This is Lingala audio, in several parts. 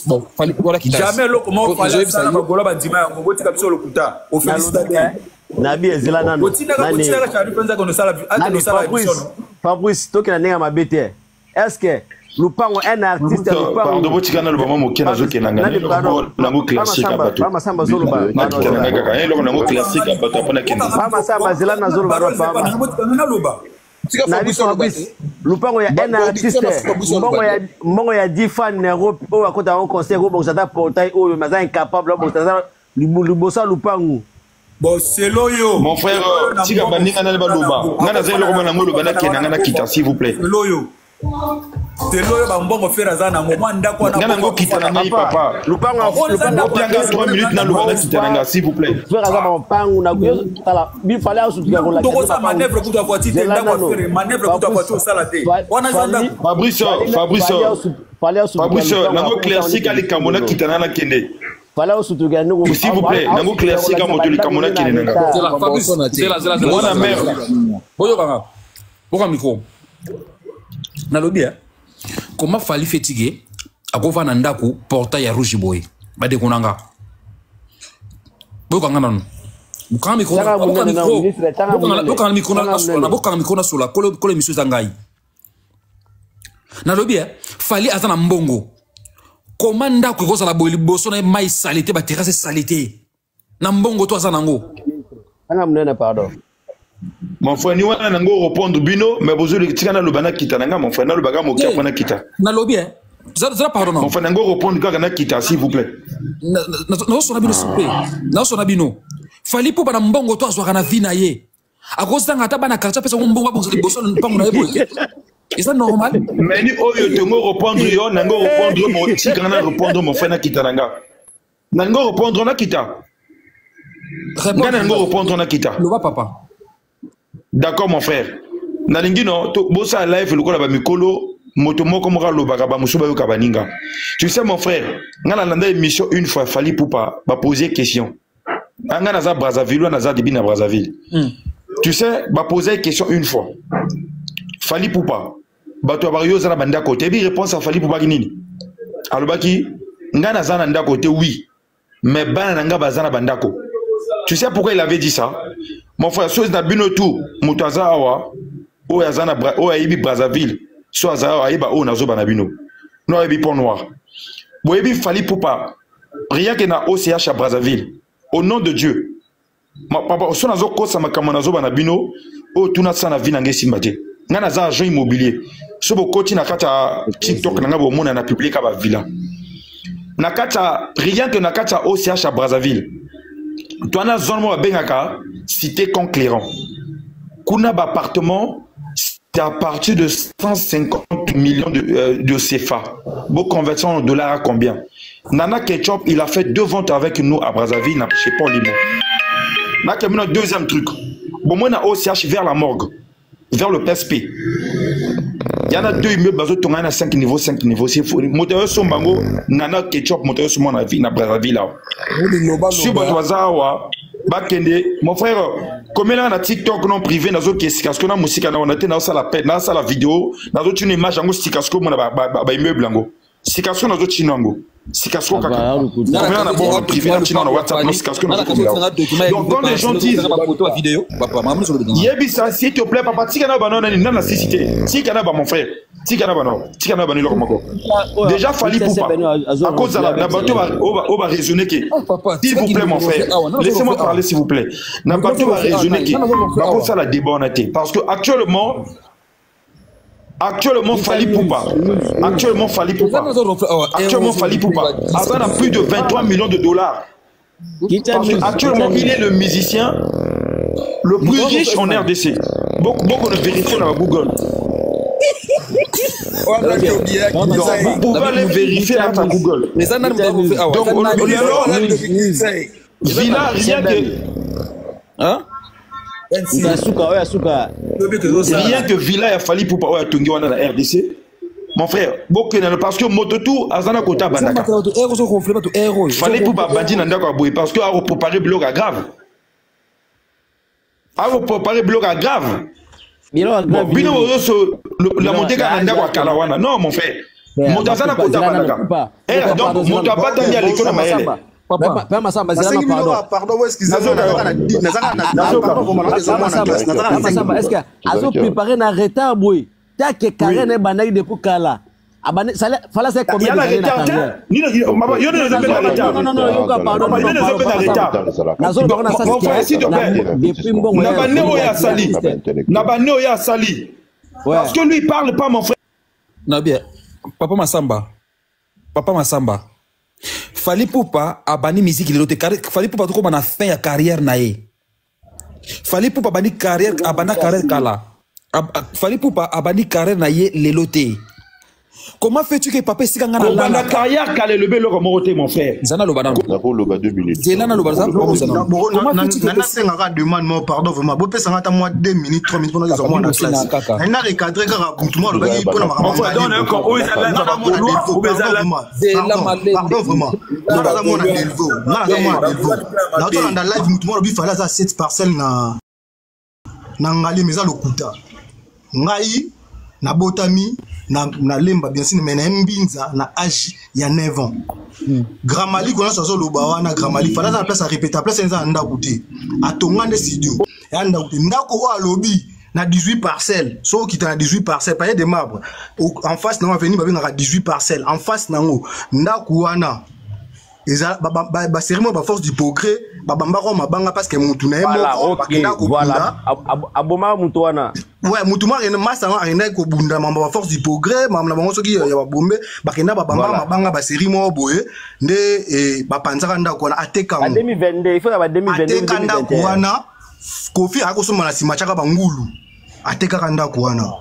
Bon, Fally voilà qui Jamais eloko moko Fally asala bagola bandima yango botika biso lokuta. Ofélicita te. Nabi ezela nano. Otindaka otindaka Charlie Prince akono sala akende osala émission no. Fabrice tokenda ndenge mabe te. Est-ce que lupango un artiste ya lupango pardon botika naloba mwa moke nazokenda ngai nango classique ya bato nakita na ngai kaka eloko nango classique ya bato apona kende Masamba zela nazoloba naloba na biso Fabrice lupango ya un artiste mbongo ya 10 fan na Europe oyo akota yango concert oyo bongisa ata portail oyo mais aza incapable abongisa aza liboso ya lupango. Bon, selo yo. Mon frère, tika baninga nani baloba. Nga naza eloko mona ngo loba nakenda nga nakita s'il vous plaît. Selo yo. Selo yo bambongo frère aza nango mwa ndako wana. Nga nango kita na ngai papa. Lupango lupango pianga 3 minutes na loba nakita na nga s'il vous plaît. Frère aza ba mpangu na tala bi fallait asutuka ko lakisa. Toko sa manœuvre kutu voiture te ndako frère manœuvre kutu voiture osala te. Wana eza ndako. Fabrice Fabrice Fabrice nango classique likambo nakita na nakende. Fala osutuka ndoko. S'il vous plaît, nango classique moto likambo na kende nanga. Zela Fabrice, zela zela zela. Mwana mère. Boyo kanga. Boka micro. Nalobi hein. Comment Fally fatigué akova na ndako portail ya rouge boye. Badeko nanga. Boyo kanga nanu. Bokanga micro. Bokanga micro. Bokanga micro na sola. Bokanga micro na sola. Kolo kolo émission za ngai. Nalobi hein. Fally aza na mbongo. Koma ndako ekozala boye liboso na ye mai saleté, baterrasse saleté na mbongo to aza nango. Tanga munene pardon. Mon frère, ni wana nango répondre bino, mais bozoli tika naloba nakita na nga mon frère, nalobaka moke apa nakita. Nalobi hein. Zala pardon. Mon frère nango répondre kaka nakita s'il vous plaît. Nazosona bino s'il vous plaît. Nazosona bino. Fally mpo bana mbongo to azwaka na vie na ye. Akozanga ata bana quartier apesa ngo mbongo abongisa liboso na mpango na ye boye. Eza normal. Mais ni oyo tongo répondre yo nango répondre mo tika na répondre mon frère nakita na nga. Nango répondre nakita. Nga nango répondre nakita. Loba papa. D'accord mon frère. Nalingi no to bosa live lokola ba mikolo moto moko moko alobaka bamosusu bayoka baninga. Tu sais mon frère, nga nalanda émission une fois Fally Ipupa ba poser question. Nga naza Brazzaville, naza début na Brazzaville. Tu sais, ba poser question une fois. Fally Ipupa bato ya bayo oza na bandako te. Ebi réponse ya Fally Ipupa ki nini? Alobaki nga naza na ndako te oui, mais bana na nga baza na bandako. Tu sais pourquoi il avait dit ça? Mon frère, soki na bino tout moto aza awa oyo aza na oyo ayebi Brazzaville, so aza awa ayeba oyo nazoba na bino. No ayebi Pont Noir. Boyebi Fally Ipupa rien que na OCH à Brazzaville. Au nom de Dieu. Ma papa, so nazokosa makambo nazoba na bino oyo tuna sa na vie na ngai esimba te. Nga naza agent immobilier. So bokoti na kati ya TikTok na nga bomona na public ba villa. Na kati ya rien que na kati ya OCH à Brazzaville. Toi na zone moko babengaka cité Conclérant. Kuna ba appartement c'est à partir de 150 millions de CFA. Bon, conversion en dollars à combien? Nana Ketchup, il a fait 2 ventes avec nous à Brazzaville, chez Paul Limon. Là, il y a un deuxième truc. Bon, moi, on a OCH vers la morgue, vers le PSP. Il y en a 2 immeubles, bazo tonga na 5 niveaux, 5 niveaux. C'est fou. Moteur Sombango, Nana Ketchup, moteur Sombango, na ville, na Brazzaville, là. Sur Bato Bakende, mon frère, comme là na TikTok non privé nazo kesika parce que na musika na on na sala pe na sala vidéo nazo tuna image yango sika ce que mona ba ba immeuble yango sika ce nazo tuna yango sika ce kaka comme là na bon privé na tuna na WhatsApp non sika ce nazo tuna. Donc quand les gens disent yebisa s'il te plaît papa tika na ba non nani na sisité tika na ba mon frère tika na ba non tika na ba ni loko moko déjà Fally Ipupa à cause de la bateau va va raisonner que s'il vous plaît mon frère laissez-moi parler s'il vous plaît na bateau va raisonner que ba ko ça la débat on a été parce que actuellement Fally Ipupa actuellement Fally Ipupa actuellement Fally Ipupa a plus de 23 millions de dollars parce que actuellement il est le musicien le plus riche en RDC. Beaucoup, beaucoup de vérifier dans Google. Donc, vous pouvez aller vérifier dans Google. Donc, on villa, rien que. Hein? Rien que villa, il a fallu pour pas Tungi wana na RDC. Mon frère, beaucoup parce que mototou azana kota bandaka. Fallait pour pas bandi na ndako aboye parce que a préparer bloc à grave. A préparer bloc à grave. Bon, bino ozo la montée ka ndako akala wana. Non mon frère. Moto aza na kota abandaka. Eh, donc moto abatami aleki na mayele. Papa Masamba, zela na pardon. Pardon, excusez moi, nazaka na pardon, Masamba, est-ce que azo préparer na retard boy? Take carrière na bandaki depuis kala. Abane fala c'est combien de années na carrière? Yo ne ozo na retard. Non non non, yoka pardon. Yo ne ozo na retard. Nazo ba na ça. Mon frère, s'il te plaît. Depuis mbongo. Na bane oyo asali. Na bane oyo asali. Parce que lui il parle pas, mon frère. Na bien. Papa Masamba. Papa Masamba. Fally Ipupa abandi musique lelo te. Fally Ipupa tokoma na fin ya carrière na ye. Fally Ipupa abandi carrière, abanda carrière kala. Fally Ipupa abandi carrière na ye lelo te. Comment fais-tu que papa esika nga na Kobanda carrière kala elobi eloko moko te, mon frère. Nzana loba nanu. Nakoloba 2 minutes. Zela na loba za Comment fais-tu que nasengaka demande mo pardon vraiment bopesanga ata mwa 2 minutes 3 minutes mpona kozwa mwana classe na recadre kaka mutu moko alobaki mpona makambo pardon vraiment nga naza mwana Delvaux, nga naza mwana Delvaux, nazolanda live, mutu moko alobi Fally aza 7 parcelle na Ngaliema, eza lokuta. Ngai nabotami na Lemba, bien sûr, mais na Mbinza na age ya 9 ans. Gramali kona azoloba wana Gramali, Fally aza na place ya répéta, place eza na ndako te, atonga nde studio ya ndako te. Ndako oyo alobi na 18 parcelles, so okita na 18 parcelles, palais de marbre en face nango, avenue babengaka 18 parcelles, en face nango ndako wana eza basérie moko, baforce du progrès babambaka oyo mabanga parce que mutu na ye moko bakenda kobunda. Abomaka mutu wana. Ouais, mutu moko akende masa yango, akendaki kobunda mambo baforce du progrès, mambo na bango soki ya babombe, bakenda babambaka mabanga, basérie moko boye nde bapanzaka ndako wana. Ateka yango 2022, il faut ba 2022. Ateka ndako wana, Kofi akosomba na nsima, tiaka bangulu, atekaka ndako wana,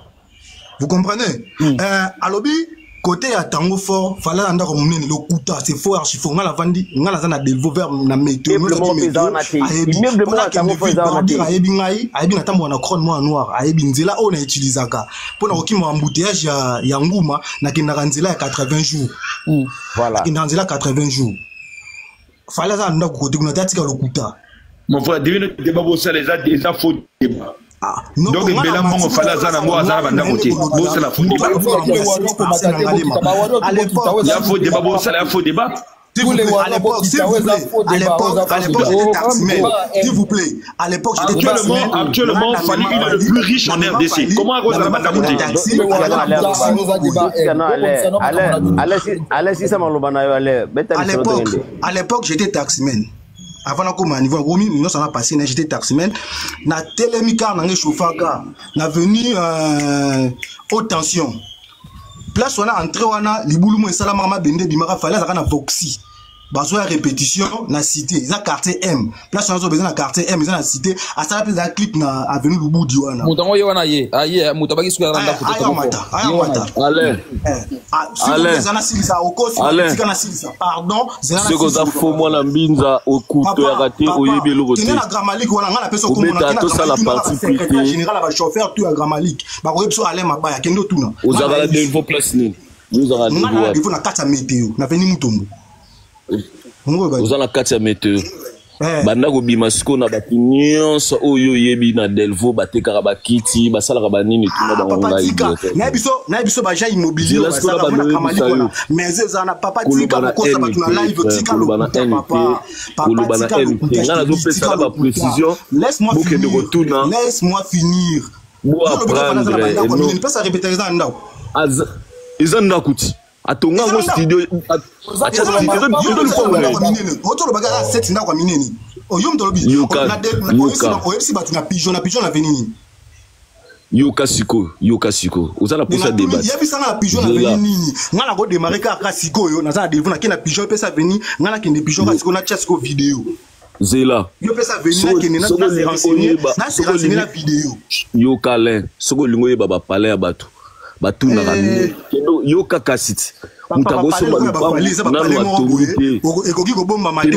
vous comprenez? Alobi côté ya Tango Fort, Fally na ndako monene, lokuta, c'est faux, archi faux. Nga navandi, nga naza na Delvaux vers na météo, ayebi, ayebi ngai, ayebi natamboka na crone mwana noir, ayebi nzela oyo na utilisaka mpona kokima embouteillage ya Nguma. Nakendaka nzela ya 80 jours. Nakendaka nzela ya 80 jours. Fally aza na ndako kote kuna te, atika lokuta. Mon frère, devine débat bosala eza faux débat. Donc ebela mbongo Fally aza nango, aza na bandako te, bosala faux débat, ya faux débat, bosala ya faux débat. S'il vous plaît, à l'époque, s'il vous plaît, à l'époque, j'étais taximan. S'il vous plaît, à l'époque, j'étais taximan. Actuellement, Fally, il est le plus riche en RDC. Comment akoza na bandako te? Ale sisa maloba na yo, ale beta. À l'époque, j'étais taximan. Avant nakoma niveau nakomi nyonso na passé na, j'étais taximan, na telemi car nanga echauffaka na venu haute tension, place wana, entrée wana, libulu mo esalamaka, mabende ebimaka. Fally azalaka na Voxy, bazwa ya répétition na cité, eza quartier M, place wana azoba eza na quartier M, eza na cité. Asala mpe eza clip na avenue Lubudi wana. Moto yango ye wana, ye aye moto abaki suki aza na ndako. Ayamata, ayamata. Alain, eza nasilisa, okosi, tika nasilisa, pardon. Soki oza fo mwana Mbinza, okutoyaka te, oyebi eloko te. Na Gramalik wana nga napesa. Obeta tosala parti pris te. Général ya bachauffeur tout ya Gramalik bakoyebi so Alain Mabaya, kende otuna. Ozalaka na Delvaux place nini? Ozalaka na Delvaux na kati ya météo, na veni Mutombo. Oza na kati ya météo, banda kobima sikoyo na bato nyonso oyo oyebi na Delvaux, batekaka bakiti, basalaka banini, tuna bango. Ngai nayebi biso baagent immobilier mais eza na papa, tika kokosa bato na live, tika lokuta, papa. Koloba na nt, ngai nazopesa na baprécision, bokende kotuna. Laisse-moi finir. Bo apprendre. Mpesa répéter, eza na ndako. Eza ndako ti atonga yango studio. Otolobaka aza seti ndako ya minene, oyo moto olobi oyebisi bato na pigeon, na pigeon na venini. Yoka sikoyo, yoka sikoyo, oza na posa débat. Yebisanga na pigeon na veni nini? Nga na kodémarrer kaka sikoyo, naza na Delvaux, nake na pigeon, epesa veni, nga nakende pigeon kaka sikoyo, natia sikoyo video. Zela. Yo pesa veni, nakende nase renseigner na video. Yoka Alain, soki olingi oyeba bapalais ya bato batunaka, yoka kasi ti moto akosomba lupango nanu atongi te. Ekoki kobombama te,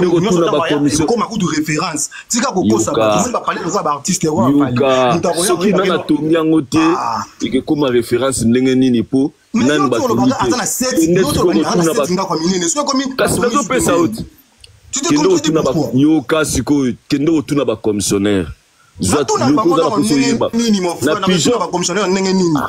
ekoma kutu référence. Tika kokosa bato, bapalais lokola baartiste. Yoka, soki nanu atongi yango te, ekekoma référence ndenge nini? Mpo nanu batongi te, kasi nazopesa yo te. Kende kotuna, yoka sikoyo, kende kotuna bacommissionnaire. Yokoza na poso oyeba na pigeon. Bacommissionnaire ndenge nini?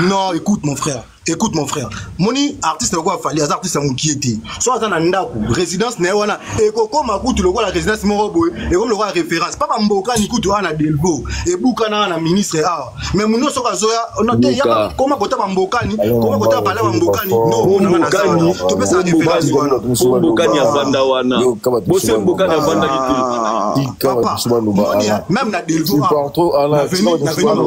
Non, écoute, mon frère. Écoute mon frère, moni artiste lokola Fally aza artiste ya mokie te. So aza na ndako, résidence na ye wana ekokoma kutu lokola résidence moko boye, ekomi lokola référence. Papa Mbokani kutu awa na Delvaux, ebukana na ministre awa. Mais muno soki azoya, na te yaka koma kota ba Mbokani, koma kota ba ba Mbokani, no mona na za wana. Topesa référence wana. Mbokani avanda wana. Bose Mbokani avandaki te. Papa, moni même na Delvaux awa, na venu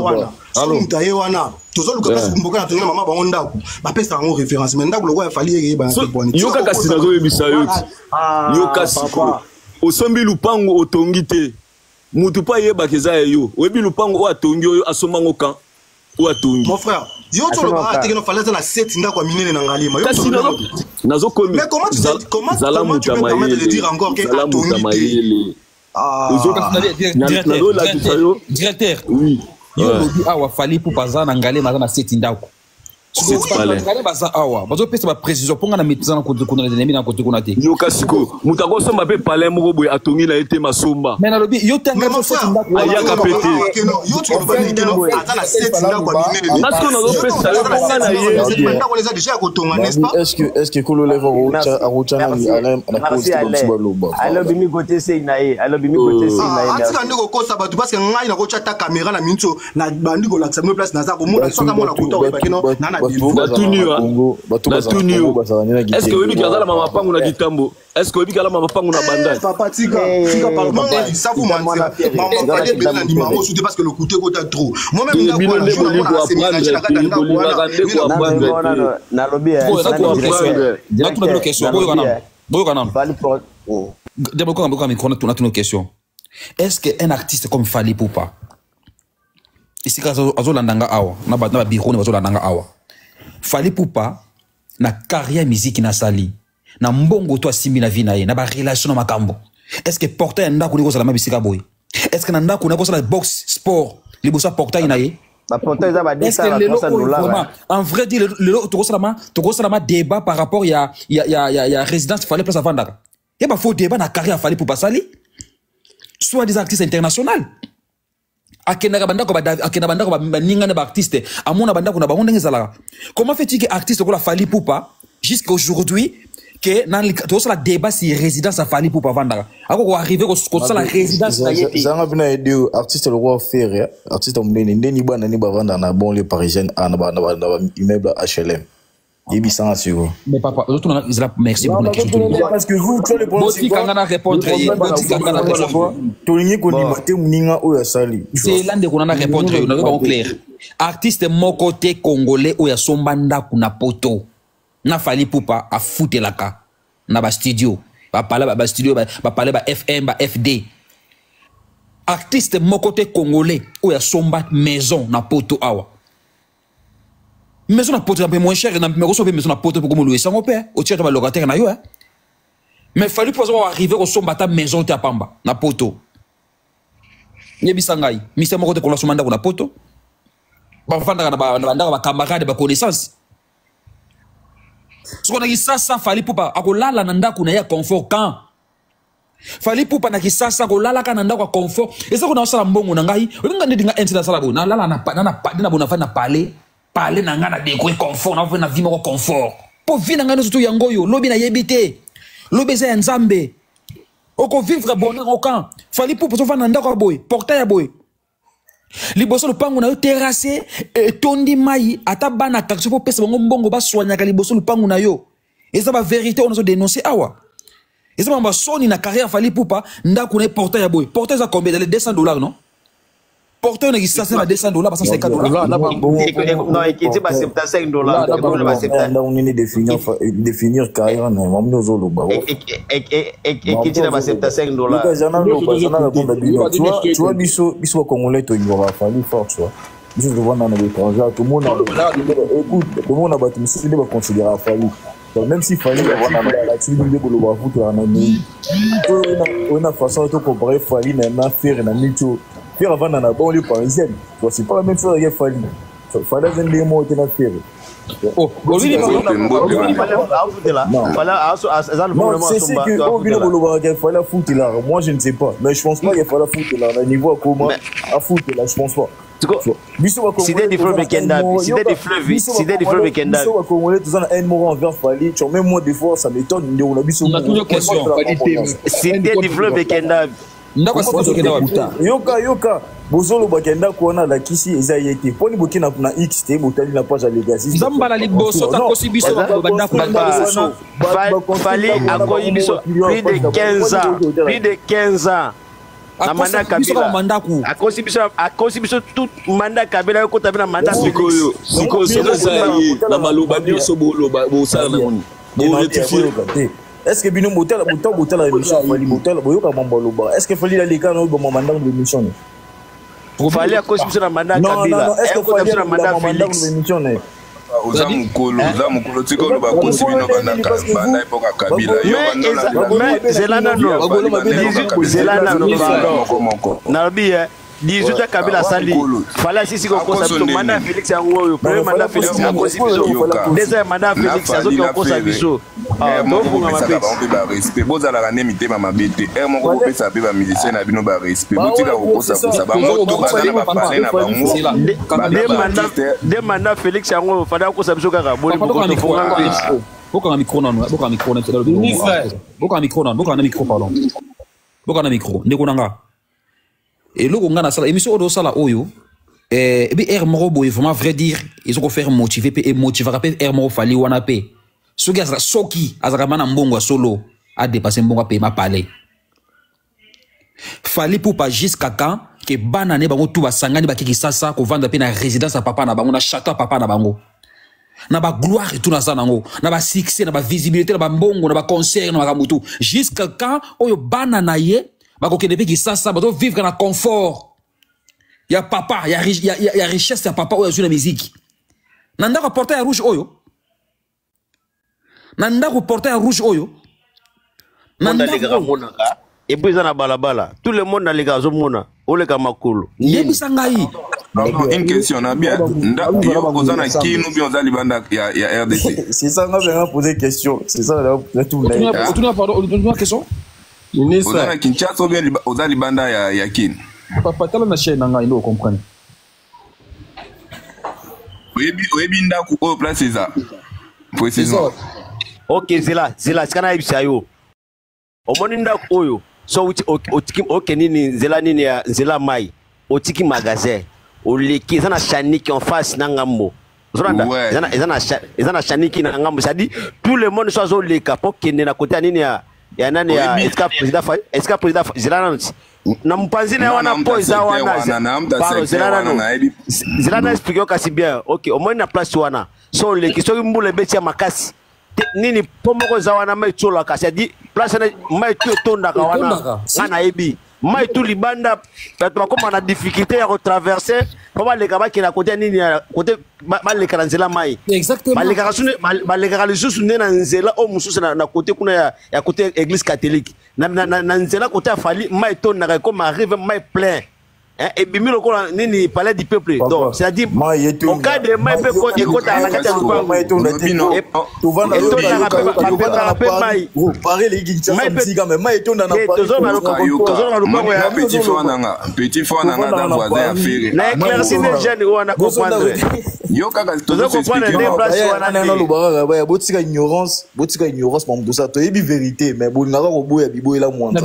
wana. Soki moto aye wana, tozoluka place Mboka na tongela mama bango ndako, bapesa yango référence, mais ndako lokola Fally eyebana te bwani. Yo kaka si nazoyebisa yo ti yo kasi osombi lupango otongi te, mutu mpo ayebaka eza ya yo. Oyebi lupango oyo atongi, oyo asombango kan oyo atongi. Mon frère, yo toloba te keno Fally aza na 7 ndako ya minene na Ngaliema. Kasi nazokomi. Mais comment tu comment comment tu peux permettre de dire encore que atongi te? Nazolakisa yo. Directeur. Oui. Yo lobi awa Fally Ipupa aza na Ngaliema, aza na 7 ndako. Ngaliema baza awa, bazopesa baprécision mpo nga na maîtrise na kote kuna, nemi na kote kuna te. Yoka sikoyo, moto akosomba mpe palais moko boye, atongi na ye te, masomba. Mais nalobi yo tanga ayaka mpe te. Yo toloba nini keno aza na 7 ndako ya minene? Nga sikoyo nazopesa yo mponga na ye. Ndako eza déjà ya kotonga, n'est-ce pas? Est-ce que kolo lève akotya nani Alain na poste bamosusu baloba? Alobi mi kote sei na ye, alobi mi kote sei na ye. Atika nde kokosa bato, parce que ngai nakotya ta caméra na minso na bandi kolakisa bino place naza komona. Soki amona kota, oyebaki no na na Natuni yo, natuni yo, est ce que oyebi aza na mamapangu na Kitambo? Est ce que oyebi aza na mamapangu na Bandal? Papa, tika, tika, pardon, ça vous mentir. Mama Fally ebele na ndima yango sute parce que lokute ekota trop. Moi même ndako Bino wana nde jour bolingi namona aseménage na kati ya ndako wana. Bolingaka nde koapprendre. Nalobi. Natuna bino question, boyoka nanu, boyoka nanu. Boyoka, boyoka micro, natuna question. Est-ce que un artiste comme Fally Ipupa, esika azolanda nga awa na babiro ne bazolanda nga awa, Fally Ipupa na carrière musique nasali na mbongo to asimbi na vie na ye na barelation na makambo, est ce que portail ya ndako ndenge kozala ma bisika boye? Est ce que na ndako na kosala boxe sport liboso ya portail na ye? Baportail eza ba 200 $300. Vraiment, en vrai dire, lelo tokosalama débat par rapport ya résidence Fally, place avandaka ya bafaux débat na carrière ya Fally Ipupa. Basali soit des artistes international, akendaka bandako, akenda bandako baninga na baartiste, amona bandako na bango ndenge ezalaka. Comment fait-il que artiste lokola Fally Ipupa, jusqu'à aujourd'hui ke tozosala débat si résidence ya Fally Ipupa avandaka, ako koarrive kosala résidence na ye te? Zanga mpena yede artiste lokola Ferre, artiste monene ndeni, bana ni bavandaka na banlieue parisienne, na ba immeuble HLM, yebisanga sikoyo. Mais papa, ozotuna ezala, merci beaucoup na question. Parce que vous, tu vois, le problème c'est Botikanga na répondre ye, botikanga na répondre. Tolingi kondima te moninga oyo asali. C'est là ndeko na répondre yo, nazoba bango clair. Artiste moko te congolais oyo asomba ndako na poto na Fally Ipupa afutelaka na bastudio, bapale bastudio, bapale ba FM, ba FD. Artiste moko te congolais oyo asomba maison na poto awa, maison na poto na mpe moins cher na mekoso mpe maison na poto mpe komoluesa yango mpe otiaka balocataire na yo. Mais Fally mpo aza arrive kosomba ata maison te ya pamba na poto. Yebisa ngai mise moko te kola asomba ndako na poto. Bavandaka na bandako bacamarade, baconnaissance. Soki na Kisasa, Fally Ipupa akolala na ndako na ye ya confort. Quand Fally Ipupa na Kisasa kolalaka na ndako ya confort, eza kona osala mbongo na ngai. Oyebi nga ndeti nga nti nasala boye, nalala na bo nafandi na palais, palais na ngai na décoré confort, nafandi na vie moko confort, mpo vie na ngai nyonso to yango oyo. Lobi nayebi te, lobi eza ya Nzambe. Okovivre bonheur okan Fally Ipupa ozovanda na ndako ya boye, portail ya boye liboso lopango na yo, terrasse etondi mai, ata bana quartier mpo opesa bango mbongo baswanyaka liboso lopango na yo. Eza bavérité oyo nazodénonce awa, eza makambo ya soni na carrière. Fally Ipupa, ndako na ye, portail ya boye, portail eza combien? Ezali $200, non? Portail na Kisasa na $200, ba $150. Non, ekiti ba $75. Ndako nini définir carrière na mamoni ozoloba? Ekiti na ba $75. Zana répondre bino. Tu vois, biso bacongolais tolingaka Fally fort, tu vois. Biso tovanda na l'étranger, tomona, écoute, tomona bato mosusu nde baconsidéraka Fally. Donc, même si Fally alakisi nde koloba afutela na mei oyo na façon tocompare Fally na Ferre na mito. Ferre avanda na banlieue parisienne, tu c'est pas la même chose avec Fally. Fally aza ndenge moko te na Ferre. Oh, Non, c'est que oh, bino bolobaka qu'il fallait afutela. Moi, je ne sais pas, mais je pense pas qu'il fallait afutela na niveau akoma afutela, je pense pas. Biso Cité du fleuve ekenda, Cité du fleuve, Cité du fleuve ekenda. Biso bacongolais toza na haine moko envers Fally. Tu vois, même moi, des fois, ça m'étonne, ndeko na biso. Question. Cité du fleuve ekenda. Ndako ya wapi? Yoka, yoka, bozolobaka ndako wana alakisi eza ye te. Mponi boke na x te, botali na page ya Legacy. Eza mbala liboso takosi biso bandako. Fally akoyi biso plus de 15 ans, plus de 15 ans na mandat Kabila. Akosi biso, akosi biso tout mandat Kabila, ekota mpe na mandat. Sikoyo, sikoyo, soki eza ye na maloba nyonso boloba, bosala nango nini? Borectifie. Est ce que bino botala, botala, botala émission Fally, botala, boyoka mambo aloba? Est ce que Fally aleka na oyeba mandako de émission ne? Fally akosi biso na mandat Kabila, ekota biso na mandat Félix. Émission ne. Oza mokolo, oza mokolo, tika oloba akosi bino banda epoka Kabila. Yo zela nano, zela nano, pardon, nalobi ye 18 ya Kabila asali, Fally asisi kokosa biso. Mandat Félix yango oyo, premier mandat Félix akosi biso, deuxième mandat Félix azoki kokosa biso. Tofungama bango mpe barespect. Bozalaka nde mitema mabe te. Ere moko bopesa mpe bamusicien na bino barespect, botika kokosakosa bango. To baza na bapale na bango. De mandat Félix yango oyo, Fally akosa biso kaka. Boni tofungama. Bokanga micro nano, bokanga micro nano, bokanga micro nano, bokanga na micro, pardon, bokanga na micro. Ndeko na nga, eloko nga nasala émission oyo, osala oyo ebi aire moko boye, vraiment, vrai dire, ezo kofaire motiver mpe emotivaka mpe aire moko. Fally wana mpe, soki azalaka, soki azalaka ma na mbongo ya solo, adépenser mbongo, apema pale Fally Ipupa. Jusqu'à quand ke bana ne bango tu basangani, bakeki sasa kovanda mpe na résidence ya papa na bango, na château ya papa na bango, na bagloire etu naza nango, na basuccès, na bavisibilité, na bambongo, na baconcert, na makambo tu? Jusqu'à quand oyo bana na ye bakokende mpe Kisasa, bazovivre na confort ya papa, ya richesse ya papa oyo azwi na miziki, na ndako ya portail ya rouge oyo, na ndako portail ya rouge oyo? Na ndako amonaka, et puis eza na balabala, tout le monde aleka, azomona, oleka makolo. Yebisa ngai. Une question na bien: yo oza na Kinu bien oza libanda ya RDC? C'est ça, nga venga poser question, c'est ça la tout. Otuna, pardon, otuna question. Oza na Kinshasa ou bien oza libanda ya Kine? Papa, tala na chaîne na ngai nde ocomprendre. Oyebi ndako oyo place eza précisément? Ok, zela, zela, sika nayebisa yo. Omoni ndako oyo, so uti otiki, oke nini, nzela nini ya nzela mai, otiki magasin, oleki, eza na chaniki en face na ngambo. Ozolanda? Eza na chaniki na ngambo, c'est-à-dire tout le monde so azoleka mpo kende na kote ya nini, ya nani, ya esika président, esika président. Zela nano, na mopanzi na ye wana, mpo eza wana. Pardon, zela nano, zela na explique yo kasi bien. Ok, omoni na place wana, so oleki, soki mbula ebeti ya makasi nini, mpo moko eza wana, mai etiolaka, c'est-à-dire place wana mai tu etondaka wana. Nga nayebi mai tu libanda, bato bakóma na difficulté ya kotraverser mpo baleka, bakenda kote nini, kote baleka na nzela mai. Balekaka lisusu nde na nzela oyo mosusu na kote kuna ya kote église catholique, na nzela kote ya Fally. Mai etondaka, ekóma arrive mai plein, ebimi lokola nini, palais du peuple. Donc c'est-à-dire au cas de mai mpe ekotaka na kati ya lupango, etondaka mpe, mpe mai. Tozona lupango ya petit frère nanga, petit frère nanga aza voisin ya Ferre. Na éclairci nde jeune wana comprendre. Yo kaka. Tozo comprendre nde place wana. Nalobaka kaka, botika ignorance, botika ignorance. Mamuto sa toyebi vérité, mais bolingaka koboya biboyela mwanza.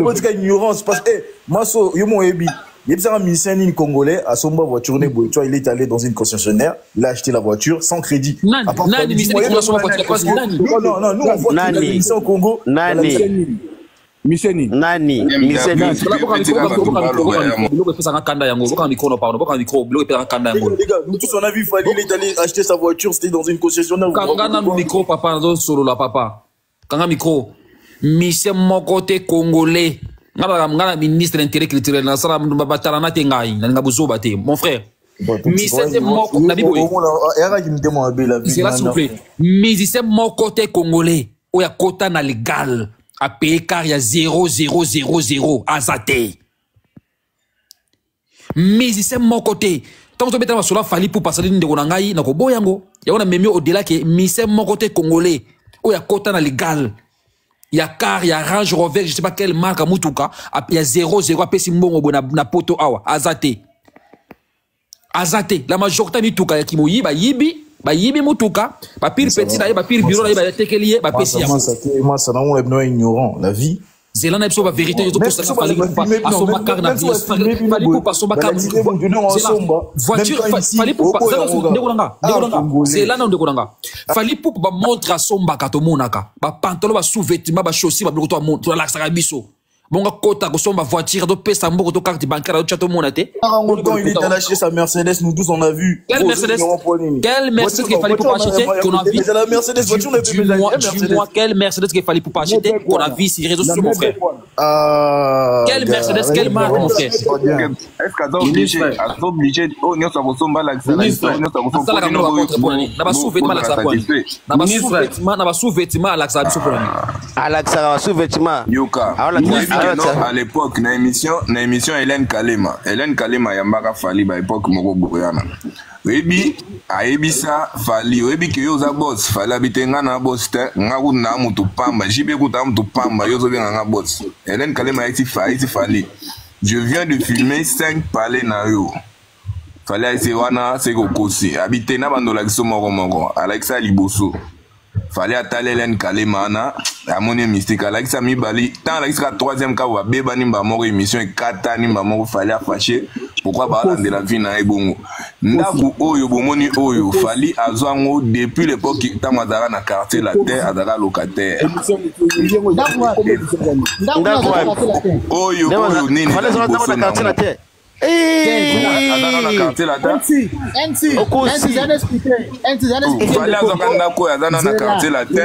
Botika ignorance, parce que maso yo mo oyebi, yebisaka musicien nini congolais asomba voiture ne boye? Tu vois, il est allé dans une concessionnaire, il a acheté la voiture sans crédit. Nani? Nani musicien asomba voiture? Nani? Non, non, nous on voit Nani? les musiciens au Congo. Nani? Miseni. Nani miseni? Biloko epesaka kanda yango. Boka micro no, pardon, boka micro, biloko epesaka kanda yango. Les gars, nous tous on a vu Fally, il est allé acheter sa voiture, c'était dans une concessionnaire. Kanga nanu micro, papa, nazosolola. Papa, kanga micro. Musicien moko te congolais. Nga na ministre d'intérêt culturel, nasala batalana te. Ngai nalinga bozoba te, mon frère. Musicien te moko na biboye. Zela, s'il vous plaît. Musicien moko te congolais oyo akota na légal, apaye car ya 0 0 0 0, aza te. Musicien moko te. Ntango tobetana masolo, Fally mpo pasali ndeko na ngai na koboya yango, yango na memi au-delà ke musicien moko te congolais oyo akota na légal. Ya car ya Range Rover, je sais pas quelle marque ya mutuka ya 00 apesi mbongo boye na poto awa aza te. Aza te. La majorité ya mituka ya kimoyi bayibi, bayibi mutuka, ba pire petit na ye, ba pire bureau na ye, batekeli ye, bapesi yango. Masa nango na bino ignorant la vie. Zela na biso ba vérité yo tokosa na Fally Ipupa asomba car na Fally Ipupa asomba car voiture Fally Ipupa ndeko na nga, ndeko na nga, zela na ndeko na nga. Fally Ipupa ba montre asombaka tomonaka, ba pantalon, ba sous-vêtements, ba chaussures, ba biloko to to alakisaka biso. Bongo kota kosomba voiture, topesa mboko to carte bancaire otya tomona te. Quand il est allé acheter sa Mercedes, nous tous on a vu. Quelle Mercedes? Quelle Mercedes qu'il fallait pour acheter qu'on a vu? La Mercedes voiture, on a vu. Dis-moi, quelle Mercedes qu'il fallait pour acheter qu'on a vu sur les réseaux sociaux, mon frère? Quelle Mercedes, quelle marque, mon frère? Est-ce qu'aza obligé, aza obligé, oyo nyonso akosomba alakisa na biso, oyo nyonso akosomba Asalaka ngo ba contre mpona nini? Na ba sous-vêtements alakisaka mpona nini? Na ba sous-vêtements, na ba sous-vêtements alakisaka biso mpona nini? Alakisaka ba sous-vêtements. Yoka. Oyebi ke non, à l'époque, na émission Hélène Kalema, Hélène Kalema ayambaka Fally ba époque moko boye wana. Oyebi, ayebisa Fally, oyebi ke yo oza boss, Fally abi te nga na boss te, nga kutu na mutu pamba, JB kutu na mutu pamba, yo ozobenga nga boss. Hélène Kalema ayebisi Fally, ayebisi Fally, je viens de filmer 5 palais na yo. Fally ayebisi wana seke okosi, abi te na bando olakisi moko moko, alakisa liboso. Fally atali Hélène Kalema wana, amoni mystique, alakisa mibali, tant alakisaka troisième cas babebani mba moko, émission ekatani mba moko, Fally afâché, pourquoi balandela vie na ye bongo. Ndako oyo bomoni oyo, Fally azwa yango depuis l'époque ntango azalaka na Quartier Latin, azalaka locataire. Oyo oyo nini Fally azalaka liboso na Quartier nango. Latin. Aza na Quartier Latin. Fally azwaka ndako oyo aza na Quartier Latin,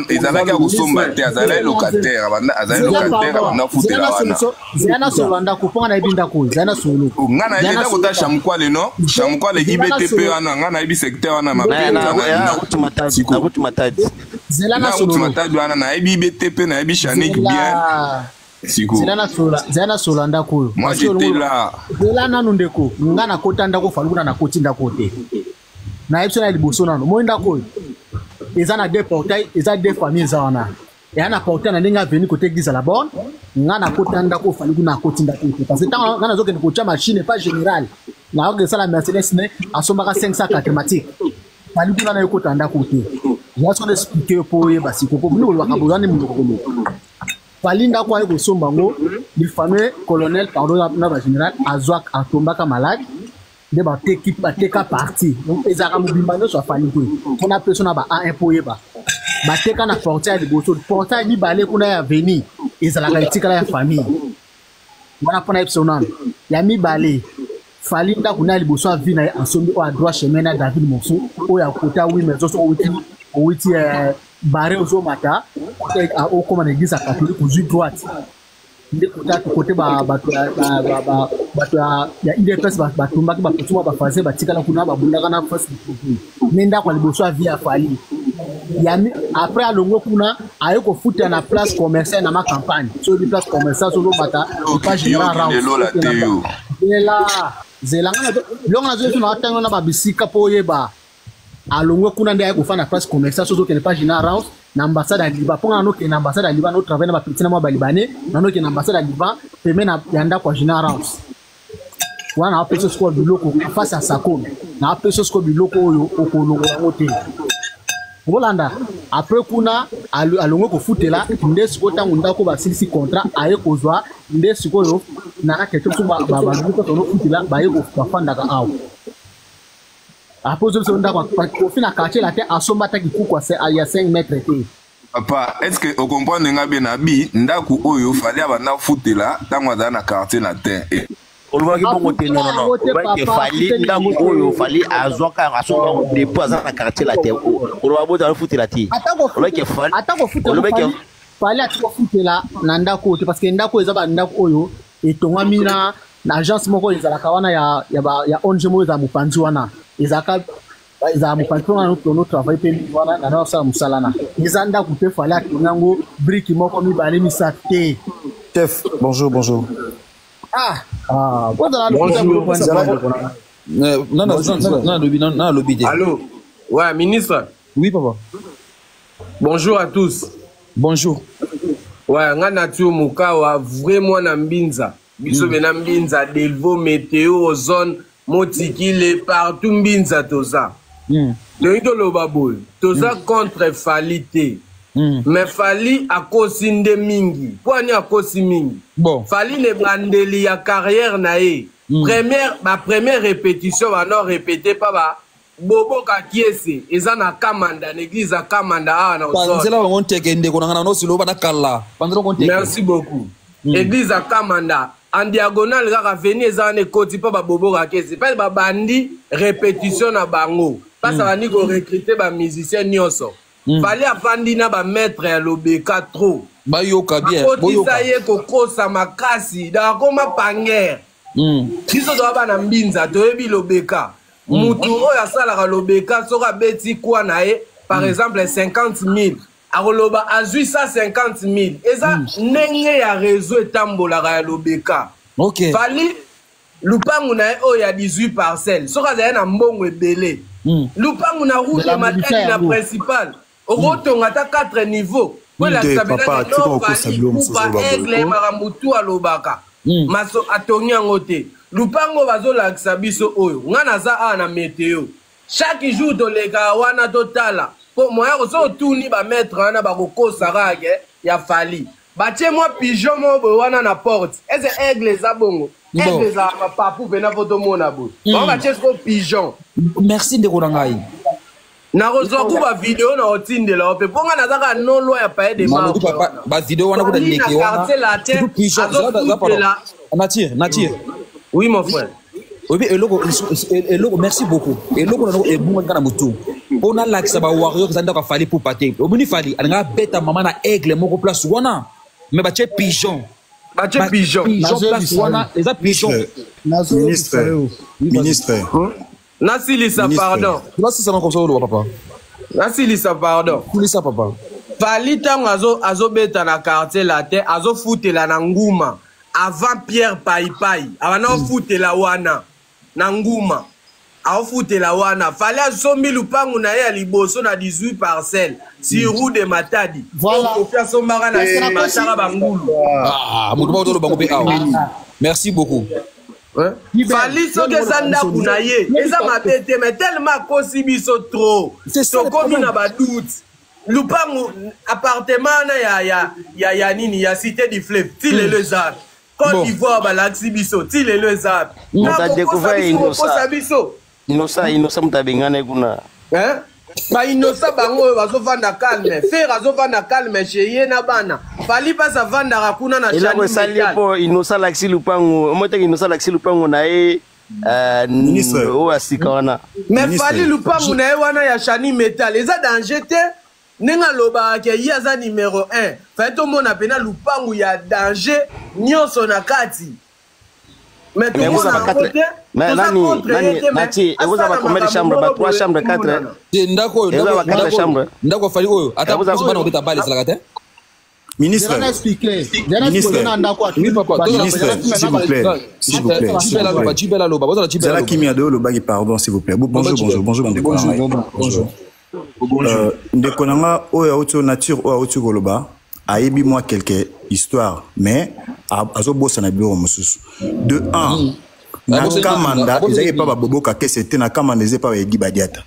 ezalaki ya kosomba te, azalaki locataire, azali locataire, abanda futela wana. Zela na solo ndako mpo nga nayebi ndako oyo, zela na solo. Nga nayebi eza kota Shamkwale, no Shamkwale IBTP wana, nga nayebi secteur wana. Na route Matadi. Zela na na solo. Route Matadi wana nayebi IBTP, nayebi Chanik bien. Siko Zela na solo, zela na solo ndako oyo. Moi j'étais là. Zela nanu ndeko, nga nakota ndako Fally kuna, nakoti ndako te. Nayebi so na liboso nano moi ndako oyo eza na deux portail, eza deux famille eza wana, eya na portail na ndenge aveni kote église la borne. Nga nakota ndako Fally kuna, nakoti ndako te parce que ntango nga nazokende kotya machine epa général, nayoki esala Mercedes ne asombaka 504 matique, Fally kuna nayokota ndako te. Eza so na expliquer mpo oyeba siko po mini olobaka boyani monoko koloba. Fally ndako aye kosomba yango, le fameux colonel, pardon na bagénéral, azwaka atombaka malade nde bateki, bateka parti. Donc ezalaka mobimba nyonso afali te mpona peso na ba A1 mpo oyeba. Bateka na portail ya liboso, portail ya mibale kuna ya veni ezalaka etikala ya famille wana. Mpona yebiso nano ya mibale, Fally ndako na ya liboso ya vie na ye asombi oyo a droit chemin na David Monso oyo akota wi maison soki owuti bare ozomata okóma na église ya catholique, ozwi droite nde kota kote bato ya UDPS batumbaki bapetu mwa bafase batikala kuna, babundaka na face nde ndako ya liboso ya vie ya Fally. Après alongwe kuna, aye kofuta na place commerciale na ma campagne. Soki place commerciale soki ozomata epa général Round. Zela, zela, biloko nazoyebi so na atangi na babisika mpo oyeba. Alongwe kuna nde aye kofanda place commerciale soki ozokende pa général Round na ambassade ya Liban, mpo nga nanokende na ambassade ya Liban, notravaille na bapeti na mwa balibanais, nanokende na ambassade ya Liban peme ya ndako ya général Round wana. Naapesa sikoyo biloko face ya sakome, naapesa sikoyo biloko oyo okolongola yango te, olanda. Après kuna alongwe kofutela nde sikoyo ntango ndako basilisi contrat, aye kozwa nde sikoyo naka question so balongi nofutela, baye bafandaka awa. Après ozo biso ndako Kofi na Quartier Latin asomba ata kikuku ya 5 mètre te. Papa, est ce que ocomprendre nga bien? Na bi ndako oyo Fally abanda futela ntango azala na Quartier Latin. Olobaki bongo te, non, non, non. Olobaki Fally ndako oyo Fally azwaka, asomba yango depuis aza na Quartier Latin. Oloba bota alofutela te. Olobaki Fally Ata kofutela, olobaki Fally ati kofutela na ndako oyo te parce que ndako eza bandako oyo etongwami na agence moko ezalaka wana ya ONG moko ezala mopanzi wana, ezalaka ezala mopanzi mpo wana tono travail mpe mingi wana na nasala mosala na eza ndako mpe Fally atongi yango brique moko, mibale, misato te. Chef, bonjour, bonjour. Ah, ah, ozala Na lobi te. Allô? Ouais, ministre. Oui, papa. Bonjour à tous. Bonjour. Ouais, nga nature Mukawa, vrai mwana mbinza. Biso bena mbinza, Delvo, Météo, Ozone, Motikile, partout mbinza toza. Tolingi toloba boye, toza contre Fally te. Mais Fally akosi nde mingi. Mpo ani akosi mingi? Bon. Fally na ebandeli ya carrière na ye. Première, ba première répétition bano répété pa ba Bobo Kakiese eza na Kamanda, na église ya Kamanda awa na Ozone. Panzela bango nteke ndeko na nga na nosilo bana kala. Panzela bango nteke. Merci beaucoup. Église ya Kamanda en diagonale kaka avenue eza wana ekoti mpo babobo Kakiese mpe babandi répétition na bango mpasi abandi korecrute bamusicien nyonso. Fally afandi na bamaître ya lobeka trop. Bayoka bien, Bakotisa boyoka. ye kokosa makasi donc akoma pangere. Biso toza bana mbinza toyebi lobeka. Mutu oyo asalaka lobeka soki abeti kwa na ye par exemple 50 000 akoloba azwi 150 000 eza ndenge ya réseau etambolaka ya lobeka. Fally lupangu na ye oyo ya 18 parcelles soki azali na mbongo ebele, lupangu na route De la Matadi na yango. principal okotonga ata 4 niveau po elakisa Te, papa, mpenza tika kokosa Fally biloko mosusu Ipupa oloba boye, aigle ko. makambo tu alobaka maso atongi yango te. Lupango bazolakisa biso oyo nga naza awa na météo, chaque jour tolekaka wana totala po moya so otuni bamaître wana bakokosa kaka ke ya Fally batie mwa pigeon moko boye wana na porte eze aigle eza bongo. Aigle ezalaka mapapu mpena fo tomona boye bango batie siko pigeon. Merci ndeko na ngai. Nakozwa ku bavideo na otindela yo mpe mpo nga naza kaka non loin ya paye de Malobi marbre. papa, ba vidéo wana kuta Fally na ndeke wana. quartier latin Surtout pigeon, za pardon. azofutela. Nature, nature. Oui mon frère. Oyebi eloko eloko, merci beaucoup. Eloko na ebungaki nga na motu mpo nalakisa bawarrior eza ndako ya Fally Ipupa te. Omoni Fally alingaka beta mama na aigle moko place wana, mais batie pigeon. Batie pigeon. Pigeon place wana eza pigeon. Ministre, ministre. Nasilisa. Ministre. Pardon. Nasilisa na comme ça oloba papa. Nasilisa, pardon. Silisa papa. Fally ntango azobeta na quartier latin azofutela na nguma avant Pierre Paipai abanda ofutela wana na nguma aofutela wana. Fally asombi lupangu na ye ya liboso na 18 parcelle sur route de Matadi. Voilà. Kofi asombaka na nsima ataka bangulu. Ah, moto moko toloba ngo mpe awa. Merci beaucoup. Fally soki eza ndako na ye eza mabe te, mais tellement akosi biso trop C'est ça le tokomi problème. Na badoute. Lupangu appartement wana ya nini ya Cité du Fleuve ti lelo eza wapi? Côte d'Ivoire balakisi biso ti lelo eza wapi? Moto adécouvert biso Innocent. kokosa biso. Innocent, Innocent moto abengana ye kuna. Hein? Bainosa bango oyo bazovanda calme, Ferre azovanda calme chez ye na bana. Fally mpasi avandaka kuna na Eloko Chani esali ye Metal. mpo Innocent alakisi lupango omo teke Innocent alakisi lupango na ye Ministre. oyo ya sika wana. Mais Ministre. Fally lupangu na ye wana ya Chani Metal eza danger te ndenge alobaka ke ye aza numéro 1. Fally tomona mpena lupangu ya danger nyonso na kati, mais Mais tomona ekozala ba yango quatre te. Mais Toza nani contre ye nani te, mais nati ekozala ba asala combien de chambre? makambo Ba moko 3 boye chambre, 4? emonana. Te, ndako oyo Eza ba ndako 4 ndako chambre. Ndako Fally oyo ata bana kobeta bale ezalaka te. Ministre. Zela na expliquer. Zela Ministre. expliquer na ndako Oui papa. Ministre, s'il vous plaît. S'il vous plaît. S'il Jibel vous aloba, plaît. Jibel aloba, bozala Jibel Zala aloba. Kimia de olobaki, pardon, s'il vous plaît. Bonjour, Jibel. bonjour, bonjour, bandeko na Bonjour, ngai. bonjour. Ndeko na nga oyo auti nature oyo auti koloba ayebi mwa quelque histoire mais azobosana biloko mosusu. De un, na Kamanda ezalaki epa baboboka kese te, na Kamanda eza epa baedi badiata,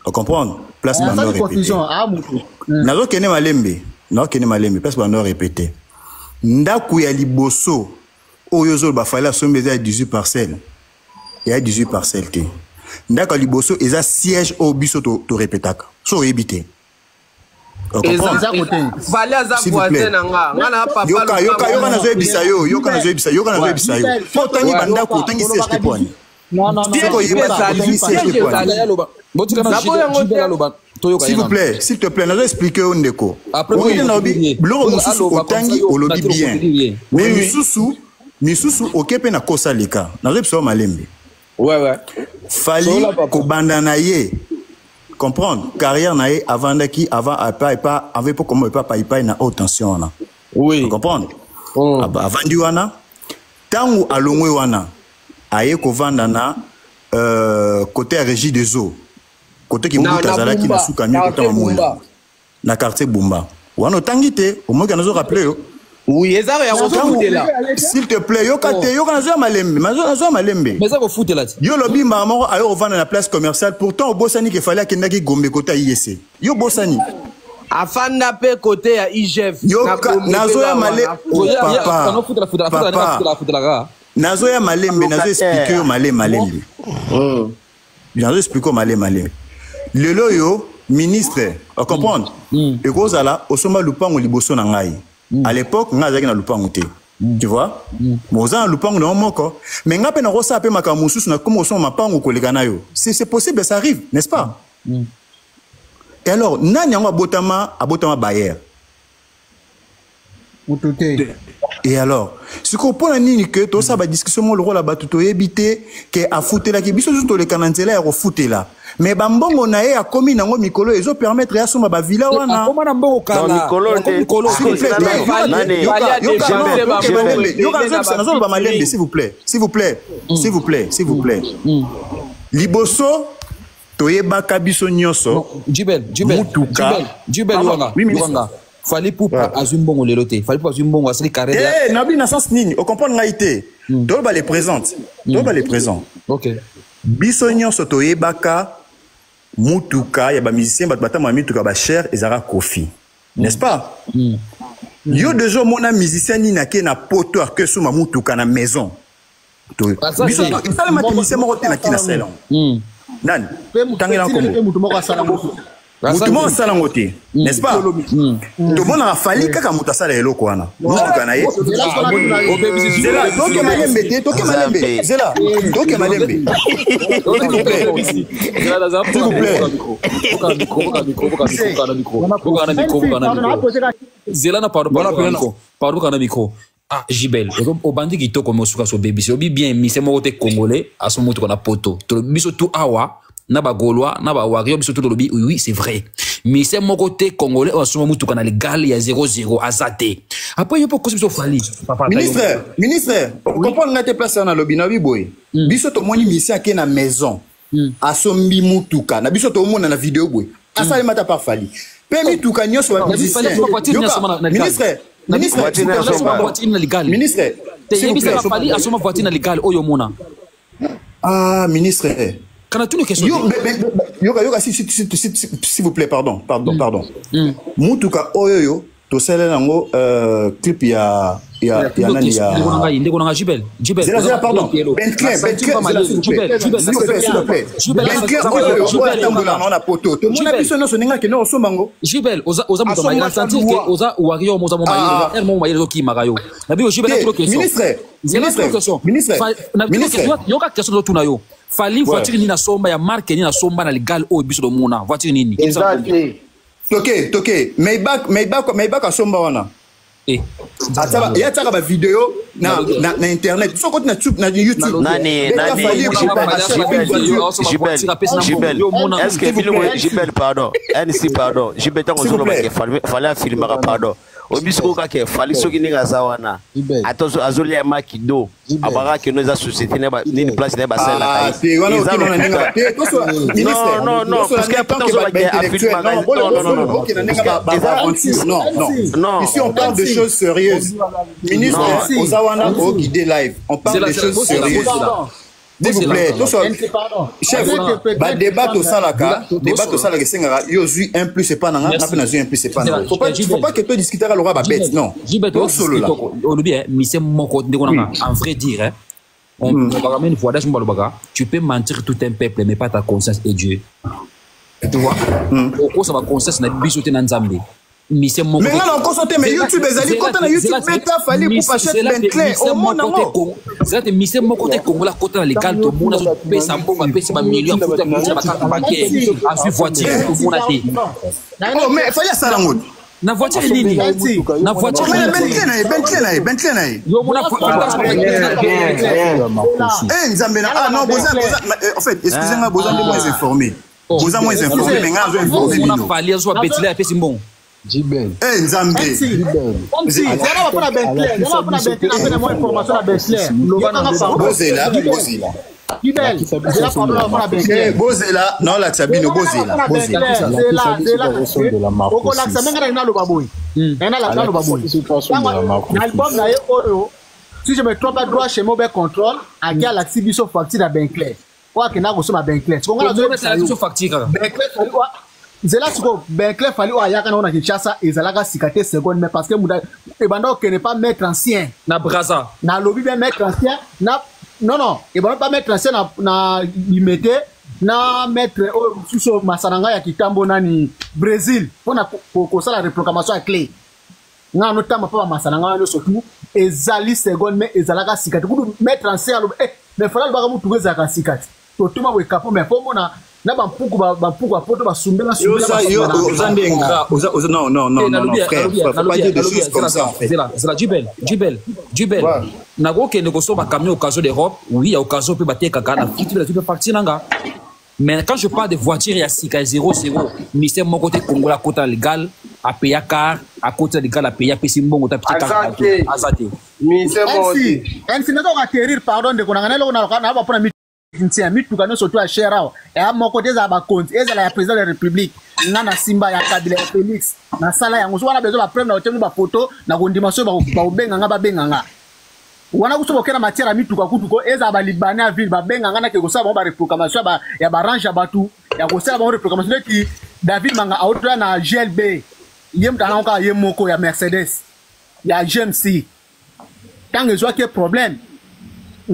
ocomprendre? Place bando Asali répété. confusion a mutu. Nazokende malembe, nazokende malembe. Place bando répété, ndako ya liboso oyo ozoloba Fally asombi eza ya 18 parcelle, eya 18 parcelle te. Ndako ya liboso eza siège oyo biso torépétaka so oyebi te. Eza kote. Fally aza S'il vous plaît. voisin na nga, nga na papa. Yoka, yoka, yoka, nazoyebisa yo, yoka, nazoyebisa, yoka, nazoyebisa yo. Michael, Po otangi yoka, bandako, otangi siège te poani. Non, non, non. Soki oyeba te, otangi siège te poani. Aloba botika na Naboya yango Jibel te. aloba toyoka ye S'il vous nanu. plaît, s'il te plaît, nazo expliquer yo ndeko. Après, Oyebi oui, nalobi oui. biloko Oyo mosusu aloba, comme otangi ça, yo, olobi nature bien. okoki ye. Mais misusu, misusu oke mpe na kosa leka. Nazoyebisa yo malembe. Ouais. Fally Sola, papa. kobanda na ye comprendre carrière na ye avandaki avant epa epa ave mpo komo epa paipai na haute tension wana. Comprendre? Avandi wana ntango alongwe wana aye kovanda na côté ya Régie des eaux, côté Na kimbuta na azalaki na Bumba, suka mie quartier kotanga moi Bumba. na quartier Bumba. Wana otangi te, omoki nazo rappeler yo. Oui, eza ya kofutela. S'il te plaît, yoka te, yoka nazo ya malembe, nazo ya malembe. Mais eza kofutela ti. Yo lobi mbala moko ayo ovanda na place commerciale, pourtant obosani ke fallait akendaki Gombe kota IEC. Yo bosani. Afanda pe côté ya IGF. Yoka nazo ya male oh, papa. Papa. Nazo ya malembe, nazo expliquer yo malembe malembe. Nazo expliquer yo malembe malembe. Lelo yo ministre, o comprendre? Ekozala osomba lupango liboso na ngai. À l'époque ngai azalaki na lupango te. Tu vois? Mais oza na lupango na yo moko, mais ngai pe nakosala pe makambo mosusu na komo osomba mapango koleka na yo. C'est possible, ça arrive, n'est-ce pas? Et alors, nani yango abotama, abotama bailleur? Mutu te. Et alors, sikoyo mpo na nini ke tosala badiscussion moko lokola bato toyebi te ke afutelaki biso nyonso toleka na nzela ya kofutela mais bambongo na ye akomi nango mikolo ezopermettre ye asomba bavilla wana. Akoma na mbongo kala. Mikolo nde. S'il vous plaît, yoka, nazoloba malembe, s'il vous plaît, s'il vous plaît, s'il vous plaît, s'il vous plaît. Liboso toyebaka biso nyonso. Jibel, Jibel, Mutuka. Jibel, Jibel Wanga, Oui, ministre. Wanga. Fally Ipupa azwi mbongo lelo te. Fally Ipupa azwi mbongo asali carrière. Eh, nabi na sens nini? O comprendre ngai te. Toloba les présentes. Toloba les présents. OK. Biso nyonso toyebaka mutuka ya ba musicien bato batamba mituka ba cher ezalaka Kofi. N'est-ce pas? Yo déjà omona musicien nini ake na poto ake suma mutuka na maison. Biso esalema te musicien moko te na kina sela. Nani? Tangela nkombo. Mutu moko asala ngo. Mutu moko asala ngo te, n'est-ce pas? Tomonaka Fally kaka moto asala eloko wana. Mutuka na ye. Zela, toke malembe te, toke malembe. Zela, toke malembe. S'il vous plaît. S'il vous plaît. Zela na pardon, pardon, pardon, kana micro. Ah, Jibel, obandi kitoko mais osuka so bebisi. Obi bien mise moko te congolais aso moto na poto. To biso tout awa na ba gaulois na ba warrior biso tout lobi oui, c'est vrai. Mise moko te congolais aso moto kana légal ya 0-0 azate. Après yo poko biso Fally. Papa Ministre, ministre, comprendre nga te place na lobi na biboy. Biso to moni misi ake na maison. Asombi mutuka na biso to mona na vidéo boy. Asali mata par Fally. Pe mituka nyonso ba musicien. Ministre, ministre, ministre, s'il vous plaît. Fally asoma voiture na légal oyo mona. Ah, ministre. Kana tunu question. Yo, yoka, yoka, s'il vous plaît, pardon, pardon, pardon. Mutuka oyo yo, tosala nango clip ya ya ya nani ya. Ndeko nanga Jibel, Jibel. Zela, zela, pardon. Bentley, Bentley, zela, s'il vous plaît. S'il vous plaît, s'il vous plaît. Bentley oyo oyo atambola na poto. Tomona biso nyonso ndenge akende osomba ngo. Jibel, oza oza moto mayele, sentir que oza warrior moza mo mayele, er mo mayele okimaka yo. Na biyo Jibel na question. Ministre, ministre, ministre. Ministre, yoka question to tuna yo. Fally voiture nini na somba ya marque nini na somba na legal oyo biso domona voiture nini. Exact. Toke, toke, Maybach, Maybach, Maybach asomba wana. Eh. Ataba, ya tsaka ba vidéo na na na internet. Soko na YouTube, na YouTube. Nani, nani, Jibel, Jibel, Jibel. Est-ce que Bilou, Jibel, pardon. NC, pardon. Jibel, tant qu'on se le fallait filmer, pardon. Obiso kaka Fally soki ndenge aza wana ata azolia makido abaka keno eza société nini place na ye basalelaka ye. Non, non, non, parce que non, non, non. Ici on parle de choses sérieuses. Ministre, oza wana o guider live. On parle de choses sérieuses. S'il vous plaît, chef, ba débat tosalaka, débat tosalaka esengaka yo ozwi un plus epa na nga, nga mpe nazwi un plus epa na nga. Faut pas que to discutaka lokola ba bête, non. Tosolola. Olobi mise moko ndeko na nga, en vrai dire, on va une fois balobaka, tu peux mentir tout un peuple mais pas ta conscience et Dieu. Tu vois? Okosa ba conscience na biso te na Nzambe. Mise moko. Mais nga na okosa te, mais YouTube ezali kota na YouTube beta Fally Ipupa achète Bentley omona ngo. Zela te mise moko te Congolais kota na légal to mona zo pesa mbongo apesi ba millions afuta afuta ba carte bancaire azwi voiture to mona te. Oh mais Fally asala ngo. Na voiture nini? Na voiture nini? Bentley na ye, Bentley na ye, Bentley na ye. Yo mona Eh Nzambe na ah non boza boza en fait excusez-moi boza nde moins informé. Boza moins informé mais nga zo informé bino. Fally azwa Bentley apesi mbongo. Jibel. Eh Nzambe. Zela mpona Bentley, zela mpona Bentley, napena mwa information na Bentley. Bozela, bozela. Jibel, zela pardon mpona Bentley. Bozela, naolakisa bino bozela, bozela. Zela, zela. Okolakisa ndenge nani naloba boye. Naye naloba boye, na album na ye oyo, si je me trompe pas, droit chemin be contrôle ake alakisi biso facture ya Benclair oyo akendaka kosomba Benclair. Sikoyo nga nazoyebisa yo, Benclair Fally oyo, nzela sikoyo Benclair Fally oyo ayaka nango na Kinshasa ezalaka sika te, seconde, mais parce que mutu ebanda okende pa maître ancien na Braza. Nalobi bien, maître ancien na, non non, ebanda pa maître ancien na Limete, na maître oyo mosusu masana ngai ya Kitambo, nani, Brésil, mpona kosala reproclamation ya clé. Nga notamba mpo bamasana ngai nyonso tu ezali seconde, mais ezalaka sika te. Kutu maître ancien aloba eh, mais Fally alobaka mutuka ezalaka sika te, totuma boye kapo, mais mpo mona na bampuku, bampuku ya poto basumbela. Oza nde ingrat. Non, non, non, non, non, frère, faut pas dire des choses comme ça en fait. Zela, Jubel, Jubel, Jubel, nakokende kosomba camion occasion d'Europe, oui, ya occasion mpe batekaka na futi mpe facture nanga. Mais quand je parle de voiture ya sika 0 0, mystère moko te Kongola akota légal, apeya car, akota légal, apeya, apesi mbongo ta petit car, aza te. NC nazoka atterrir, pardon ndeko nanga, naeloko na bapona ntia mituka nyonso to ya cher awa eya moko te, ezala bakonzi, ezala ya président de la République, nga na simba ya Kabila, ya Félix, nasala yango. So wana besoin bapreuve, na kotia bino bafoto na kondima. So bakobenga nga, babenga nga wana kuso boke na matière ya mituka. Kutu ko ezala balibanais ya ville, babenga nga, nake kosala bango bareproclamation ya barange ya bato, ya kosala bango reproclamation neti David Manga aotoya na GLB, ye moto anango kaka ye moko ya Mercedes ya GMC, ntango ezwaki problème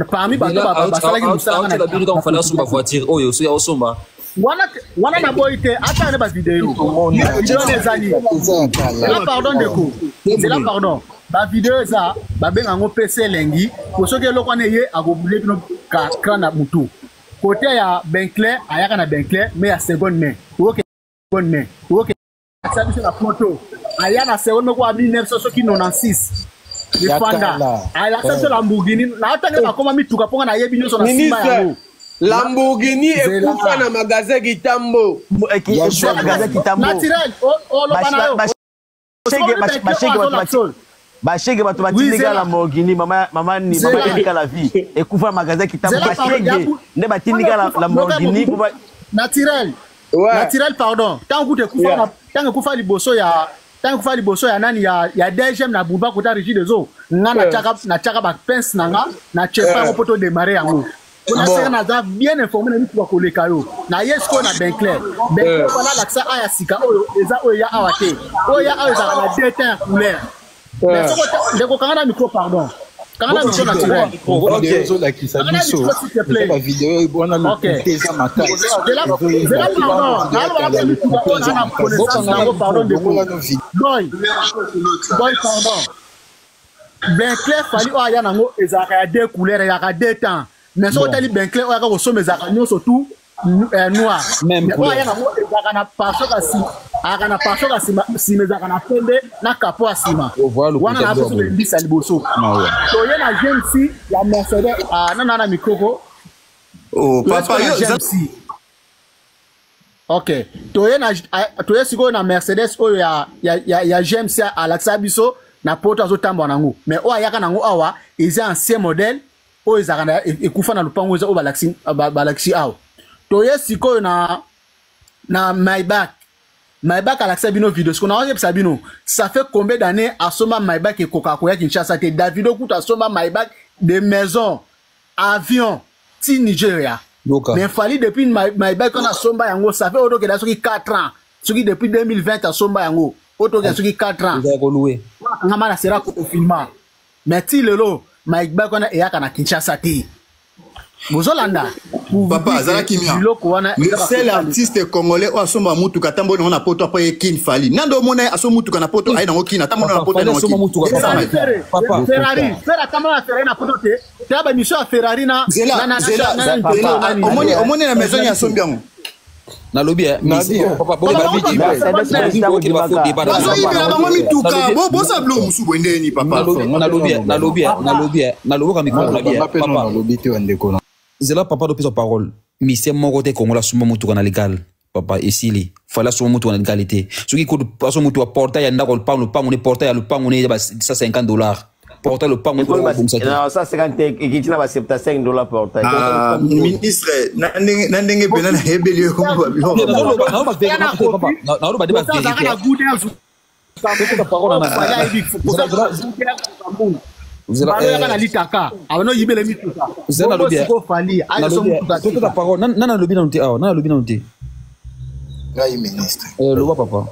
parmi bato basalaki mosala. Bino asomba voiture oyo soki aosomba. Wana wana naboyi te, ata ne bavideo, video wana ezali. Zela, pardon ndeko, zela, pardon. Bavideo eza, babenga yango pc elengi po soki eloko wana eye akobule bino cran na mutu. Kote ya Benclair, ayaka na Benclair mais ya seconde main, oyoke, seconde main, oyoke akisa biso na poto, aya na seconde moko ya 1900 soki 96 efanda, alakisa biso Lamborghini. Naotange bakoma mituka mponga nayebi nyonso na nsima yango. Lamborghini ekufa na magasin Kitambo. Naturel, oloba na yo. Bashege, bato batindika Lamborghini, mama mama ni mama tindika la vie ekufa magasin Kitambo. Bashege nde batindika Lamborghini. Naturel, naturel, pardon. Ntango kutu ekufa, ntango ekufa liboso ya, ntango ekufa liboso ya nani, ya DGM na Bouba, kota Régie des Eaux, nga natiaka bapince na nga na chepa yango mpo todémarre yango. Mpona seka naza bien informé na mituka koleka yo. Na ye sikoyo na Benclair, Benclair wana alakisa aya sika oyo eza, oyo ya awa te, oyo ya awa ezalaka na deux teints ya couleur. Mais soko ndeko, kanga na micro, pardon, kanga na micro naturel. Ozolakisa biso eza bavideo wana, lokuta eza makasi. Zela, pardon, naloba na mituka oyo na connaissance nango. Pardon ndeko, boy boy, pardon. Benclair Fally oyo aya nango ezalaka ya deux couleurs, ezalaka deux temps. Mais soki otali Benclair oyo aka kosomba, ezalaka nyonso tout noir. Mais oyo aya nango ezalaka na pare-choc ya nsima, ayaka na pare-choc ya nsima, nsima ezalaka na pembe na capot ya nsima wana na biso lembisa liboso. Toye na GMC ya Mercedes nana na mikroko. Oh papa, yo GMC, ok, toye na, toye sikoyo na Mercedes oyo ya GMC alakisa biso na poto, azotambola nango. Mais oyo ayaka nango awa eza ancien modèle oyo ezalaka na ekufa na lopango, eza oyo balakisi awa. Toye sikoyo na Maybach. Maybach alakisa bino video. Sikoyo naoyebisa bino, ça fait combien d'années asomba Maybach ekokaka koya Kinshasa te? Davido kutu asomba Maybach de maison, avion ti Nigeria. Mais Fally, depuis Maybach wana asomba yango, ça fait oyo tokenda soki 4 ans, soki depuis 2020 asomba yango, oyo tokenda soki 4 ans ngama na sera confinement. Mais ti lelo Maybach wana eyaka na Kinshasa te. Bozolanda. Papa azalaki mia le seul artiste congolais oyo asomba mutuka atamboli nango na poto apo ye Kin, Fally. Nando omona ye asomba mutuka na poto, aye nango Kin, atamboli na poto, nango Kin. Ferrari, Ferrari atambola na Ferrari na poto te. Te, bamission ya Ferrari na Zela, zela, omoni, omoni na maison ye asombi yango. Nalobi Bazoyibela bango mituka, bosa bilo mosusu boye ndeni papa. Nalobi, nalobi, nalobi, nalobaka mikro, nalobi papa. Zela papa, topesa parole. Mise moko te Kongola asomba motuka na légal, papa, esili. Fally asomba motuka na légal te. Soki asomba motuka, portail ya ndako, lopango, lopango ne, portail ya lopango ne eza ba 150 $, portail lopango. 150 ekiti na ba 75 $ portail. Ministre, na ndenge mpena nayebeli yo. Naloba nde bavérité. Fally na litaka abano yibele mituka. Siko Fally ayeso mutuka. Topesa parole nana alobi nanu te awa, nana alobi nanu te. Ngai ministre. Loba papa.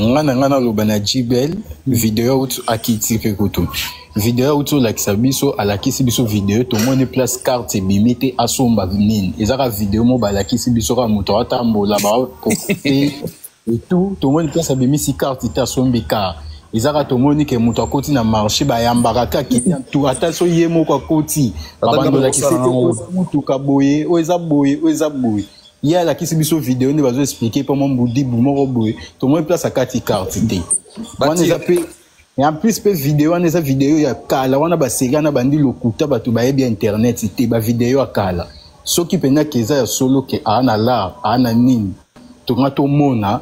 Nga na nga naloba na Jibel video auti akiti mpe kutu video auti olakisa biso, alakisi biso video, tomoni place carte ebimi te, asomba nini, ezaka video mo balakisi biso kaka moto atambola baprofite et tout, tomoni place abimisi carte te, asombi car, ezaka tomoni ke moto akoti na marché, bayambaka kaka client tout, ata so ye moko akoti, babandolakisi te oyo eza motuka boye, oyo eza boye, oyo eza boye. Ye alakisi biso video nde bazo expliquer mpo mwa mbudibu moko boye, tomoni place akati carte te wana, eza mpe en plus mpe video wana eza video ya kala wana, baseri wana bandi lokuta, bato bayebi ya internet te, bavideo ya kala. Soki mpenza ke eza ya solo ke aa na lar aa na nini, tonga tomona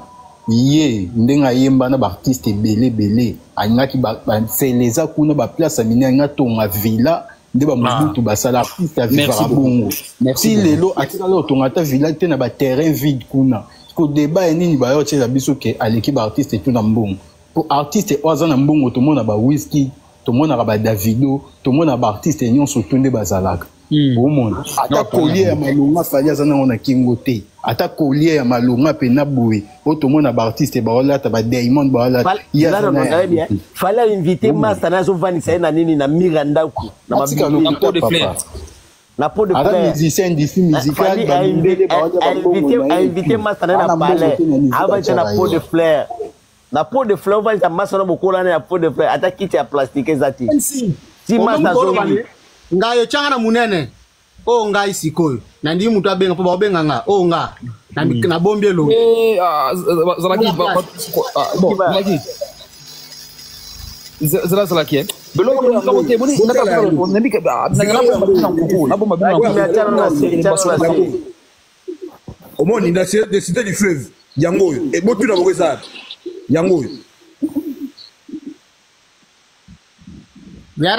ye ndenge ayemba na baartiste ebele ebele, alingaki bansele eza kuna, baplace ya minene, alingi atonga villa nde bamobutu basala, artiste avivaka bongo ti lelo, atikala otonga ata villa te na baterrain vide kuna. Ko débat ya nini bayo otiela biso ke aleki baartiste tu na mbongo? Po artiste oyo aza na mbongo, tomona ba Whisky, tomonaka ba Davido, tomona baartiste nyonso tu nde bazalaka. Omona ata collier ya malonga Fally aza nango na kingo te, ata collier ya malonga mpena boye oyo tomona baartiste baolata, badiamond baolata, ye aza na yango te. Fally ainvité master na azovandisa ye na nini, na mur ya ndako na Atika mabele. lokuta papa. Na pot de Aza fleur. musicien industrie musicale, bamindele baolia bambongo na ye. Ainvité master na ye Ana na mbongo palais te na musique. Avandisa na atiaka pot de ye. fleur, na pot de fleur ovandisa master na bokola na ya pot de fleur, ata kiti ya plastique eza te ti master azongi. Ngai otyanga na monene oyo, ngai sikoyo nandimi moto abenga mpo baobenga nga oyo nga nabombi elongi. Zalaki bon, zalaki zela, zalaki biloko yango te, boni nabomba bino na nkuku. Omoni na Cité du Fleuve, yango oyo ebotuna bango eza yango oyo. Ya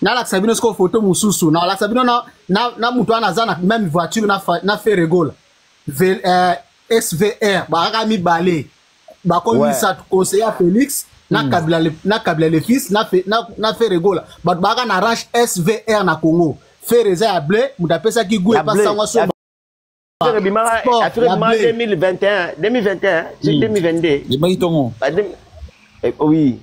nalakisa bino sikoyo foto mosusu, nalakisa bino na moto wana aza na même voiture na Ferre Gola, SVR, bakaka mibale, bakomi misato, conseiller ya Félix na Kabila, na Kabila le fils na Ferre Gola, bato bakaka na range SVR na Congo. Ferre eza ya bleu, moto apesaki gu epasango so. Affaire bimaka, affaire bimaka 2021, 2021, c'est 2022. Ebaki ntongo. Oui.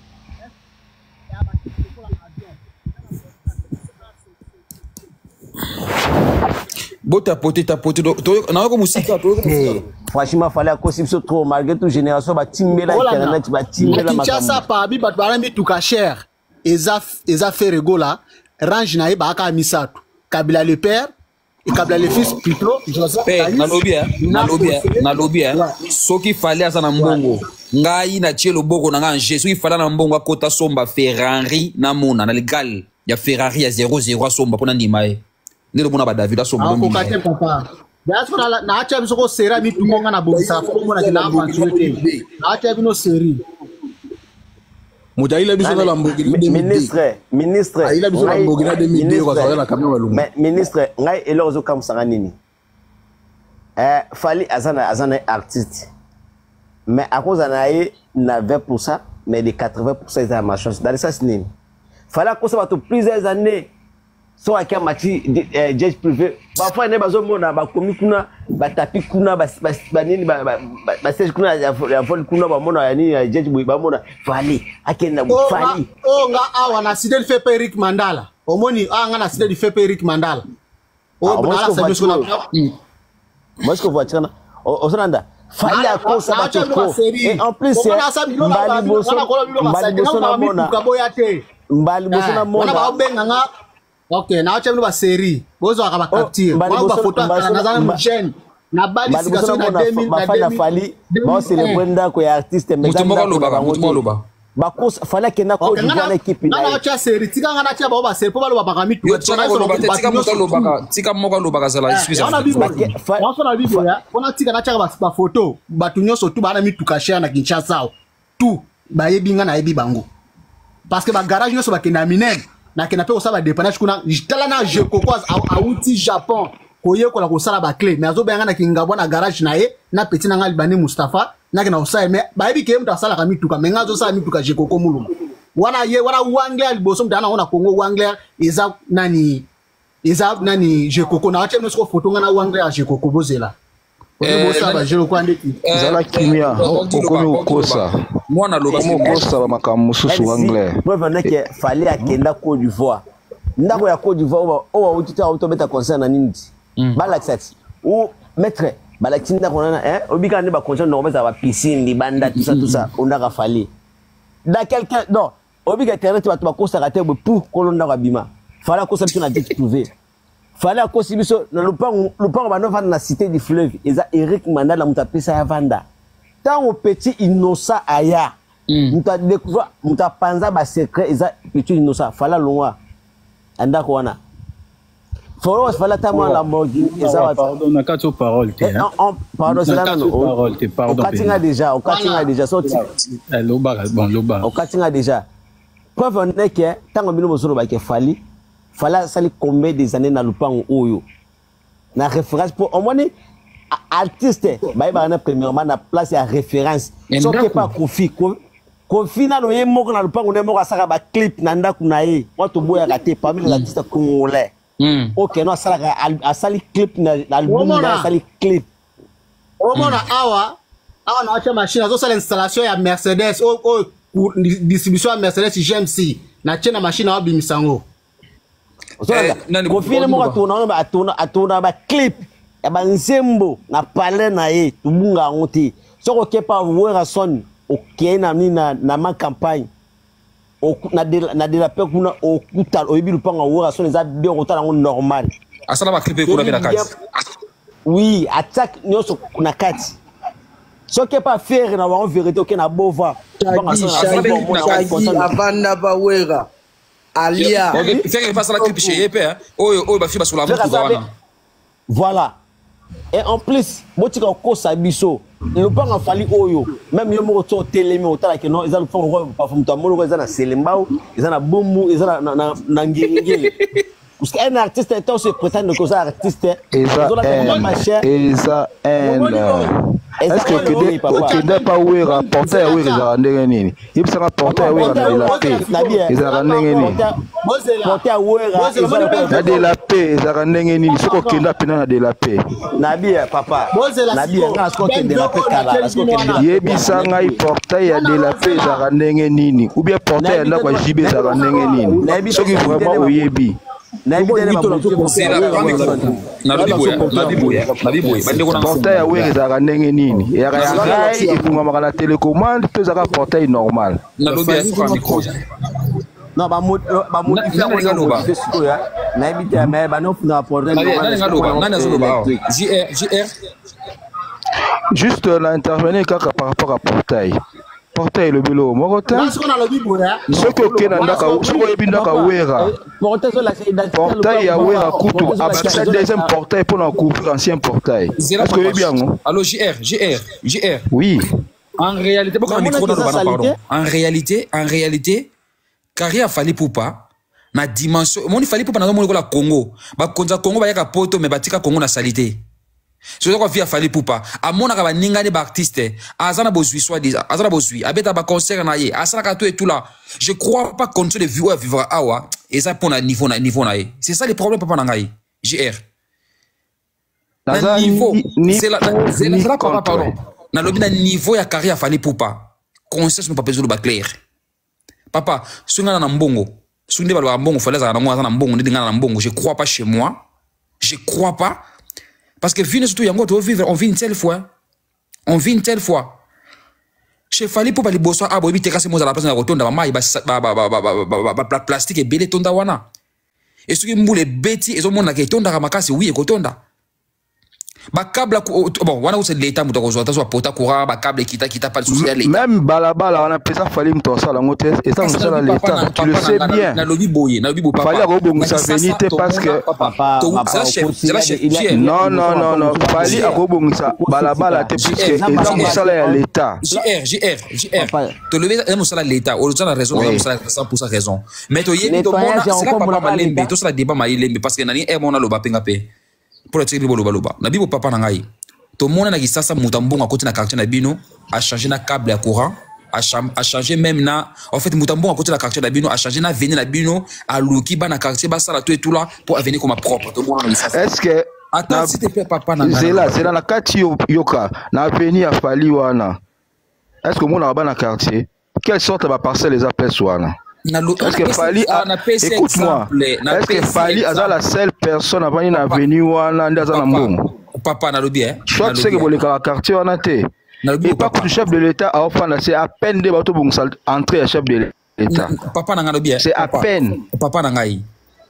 Botapote tapote, nayoka mosika, toyoka mosika. Franchement, Fally akosi biso trop. Malgré tout, génération batimbela internet, batimbela. Kinshasa, parmi bato bala mituka cher, eza Ferre Gola, range na ye baaka misato, Kabila le père et Kabila le fils plutôt, Joseph. Nalobi, nalobi, nalobi, soki Fally aza na mbongo, ngai natie loboko na ngai ange, soki Fally na mbongo akota somba Ferrari, namona na legal ya Ferrari ya 00, asomba mpona ndima ye nde lomona baDavid asomba. Akoka te papa. Biso naatya biso ko série mituka nga na bongisaka fo omonaki na aventure te, naatya bino série. Moto ayila biso na Lamborghini. Ministre, ministre. Ayila biso Lamborghini na 2002, azalaka na camion balungu. Ministre, ngai eloko ozokamwisanga nini? Fally aza na artiste, mais akozala na ye na 20, mais de 80 eza ya malchance. Dans le sens nini? Fally akosa bato plusieurs années, so aki amati jet privé, bafai nde bazomona bakomi kuna, batapi kuna, banini, basiège kuna ya vol kuna, bamona ya nini ya jet boye, bamona Fally akende na Fally. Oyo nga awa na cité du feu pe Eric Mandala, omoni awa nga na cité du feu pe Eric Mandala. Moi, voiture na ozolanda Fally akosa bato trop. Et en plus, mbali liboso namona, mbali liboso namona. Baobenga nga, ok, naotya bino basérie, bozwaka bacapture, bafoto, naza na chaîne, nabali sika soki na 2000. Bafani na Fally baocélébrer ndako ya artiste. Moto moko alobaka, moto moko aloba. Bakosa, Fally akenda Côte d'Ivoire na équipe. Nga naotya série, tika nga natya bao basérie mpo baloba baka mituka. Tika moto alobaka, tika moko alobaka, azala excuse. Na biboya mpona tika natyaka bafoto, bato nyonso tu baa na mituka cher na Kinshasa awa, tu bayebi nga, nayebi bango, parce que bagarage nyonso bakende ya minene, nakenda mpe kosala badépannage kuna. Tala na Jekoko awuti Japon koyekola kosala baclé, mais azobenga na Kingabwa na garage na ye na petit na nga Libani Mustapha. Nake na kosala, mais bayebi ke ye moto asalaka mituka, mais ngai azosala mituka Jekoko Mulumba. Wana ye wana Wangler liboso moto ana na Congo Wangler eza nani, eza nani Jekoko na atie soko photo nga na Wangler ya Jekoko bozela. Bosala ba jeu lokola ndeti. Zala kimia, okomi kokosa. Mwana loba Okomi kokosa ba makambo mosusu Wangler. Preuve en est que Fally akenda Côte d'Ivoire. Ndako ya Côte d'Ivoire oyo bawuti te bawuti obeta concert na nini ti. Balakisa ti. Ou maître balakisi ndako wana hein obika nde ba concert normal ezala ba piscine libanda tout ça tout ça ondaka Fally. Dans quelqu'un non obika internet bato bakosaka te boye pour kolo ndako abima. Fally akosa biso na jet privé. Fally akosi biso na lupango, lupango bando vanda na cité du fleuve eza Eric Mandala moto apesa ya vanda. Ntango petit innocent aya moto adécouvrir moto apanza ba secret eza petit innocent Fally alongwa andako wana. Folo Fally ata mwa Lamborghini eza wapi? Pardon, na kati parole te. Eh, pardon, c'est Na là kati nano. parole te, pardon. Okati nga déjà, okati nga déjà so Eh, lobaka, bon, loba. Okati nga déjà. Preuve en est que ntango bino bozoloba ke Fally, Fally asali combien des années na lupango oyo? Na référence po omoni artiste bayebaka na premièrement na place ya référence. Soki pa Kofi, Kofi nano ye moko na lupango nde moko asalaka ba clip na ndako na ye. Mwa toboyaka te parmi les artistes congolais. Ok, no asalaka asali clip na album na asali clip. Omona awa awa na atia machine azosala installation ya Mercedes oyo distribution ya Mercedes GMC na tie na machine awabimisa yango. Kofi ye moko atona wana atona ba clip ya banzembo na palais na ye tobunga yango te. Soki okepa Werrason okei na nini na ma campagne na de la paix kuna okuta oyebi lupango ya Werrason eza bien okotala yango normal. Asala ba clip kuna pe na kati. Oui, attaque nyonso na kati. Soki pa faire na bango vérité oke na Bova. Shaggy avanda ba Wera. Alia. Ok, faire pas la clip chez ye pe hein. Oyo oyo ba fi basola mutuka wana. Voilà. Et en plus, botika kokosa biso. Lupango Fally oyo, même yo moko to telemi otala ke non eza lupango oyo parfois moto amoni eza na Selembao, eza na Bumbu, eza na Ngiri-Ngiri. Parce qu'un artiste étant se prétendre que ça artiste, eza eza un. Est-ce que okende pa Wera, portail ya Wera ezalaka ndenge nini? Yebisaka portail ya Wera na de la paix ezalaka ndenge nini? Portail ya Wera na de la paix ezalaka ndenge nini? Soki okenda mpena na de la paix. Nabi papa. Nabi nga soki okende la paix kala, soki okende. Yebisa ngai portail ya de la paix ezalaka ndenge nini? Ou bien portail ya ndako ya JB ezalaka ndenge nini? Soki vraiment oyebi. Portail ya Wera ezalaka ndenge nini? Eyaka ya ngai efungamaka na télécommande to ezalaka portail normal? Non, bamodifie yango sikoyo nayebi te, mais banofungaka portail. Juste na intervenir kaka par rapport à portail. Portail elobi eloko moko te. Soki okei na ndako, soki oyebi ndako ya Wera, portail ya Wera kutu abakisa deuxième portail mpona couvrir ancien portail. Est-ce que oyebi yango? Allo JR, JR, JR. Oui. En réalité, beaucoup de micro dans pardon. En réalité, carrière Fally Ipupa na dimension, moni Fally Ipupa na moni kola Congo. Ba konza Congo ba yaka poto mais batika Congo na salité. Soki kwa via Fally Ipupa, amonaka ba ninga ne ba artiste, aza na bozwi soit disant, aza na bozwi, abeta ba concert na ye, asalaka tout et tout là. Je crois pas condition de vivre vivre awa, eza pona niveau na niveau na ye. C'est ça le problème papa na ngai. JR. Na niveau, c'est la c'est la papa pardon. Na lobi na niveau ya carrière Fally Ipupa. Conscience no papa ezolo ba clair. Papa, soki nga na mbongo, soki nde balobaka mbongo Fally azalaka nango, aza na mbongo, nde nga na mbongo, je crois pas chez moi. Je crois pas. Parce que vu surtout yango to vivre, on vit une seule fois. On vit une seule fois. Chez Fally Ipupa liboso a boyebi te kasi mozala place na kotonda ba mai ba ba ba ba ba ba plastique ebele tonda wana. Et soki mbula ebeti ezomonaka etondaka makasi, oui ekotonda. Ba câble bon wana c'est l'état moto akozwa ta pota courant ba câble kita kita pas souci ya l'état. Même balabala wana pesa Fally moto asala yango te, eza mosala l'état, tu le sais bien. Na lobi boye, na lobi bo papa. Fally akobongisa veni te parce que papa, c'est la chef. Non non non non, Fally akobongisa balabala te puisque eza mosala ya l'état. JR JR JR. To lobi eza mosala l'état, oza na raison, oza mosala 100% raison. Mais to yebi to mona c'est la papa malembe, to sala débat malembe parce que nani e mona loba penga pe. Pour la tiri boloba loba. Na bibo papa na ngai. To mona na kisasa muta mbongo akoti na quartier na bino. Achanger na câble ya courant, achanger même na, en fait, moto mbongo akoti na quartier na bino, achanger na avenue na bino, aluki bana quartier basala to etula po avenue koma propre. Tomona na lisasi. Est ce que Attends, s'il te plaît, papa na ngai. Zela, zela na kati yoka na avenue ya Fally wana, est ce que omonaka bana quartier? Quelle sorte ya baparcelle eza place wana? Est-ce que Fally Ah, napesi écoute-moi, exemple, est-ce que napesi Fally aza exemple. la seule personne avandi na avenue wana nde aza na mbongo? Papa, nalobi eh. Soit Nalobi, seke eh. bolekaka quartier wana te. Nalobi. Epa kutu chef de l'État aofanda, c'est à peine nde bato bongisa entrée ya chef de l'État. Papa na ngai, nalobi eh. C'est à Papa. peine. Papa na ngai,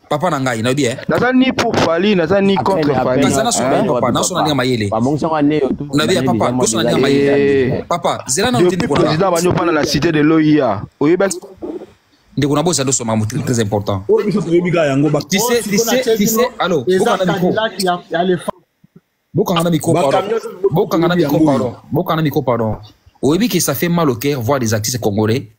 papa na ngai, nalobi eh. Naza ni pour Fally, naza ni contre Fally. Naza na solo, hein. papa, naso na ndenge mayele. Nalobi ya papa, toso na ndenge mayele. Papa, zela na Depuis ndeko na président bandi ofanda na cité de l'OIA, oyebaki? Ndeko na boza ndosoma moto très important. Oyo biso toyebi kaka yango. Tu sais, allo? Eza Bokanga na micro. Cadillac ya elephant. Bokanga na micro, pardon. Bokanga na micro, pardon. Bokanga na micro, pardon. Oyebi que ça fait mal au cœur voir des artistes congolais,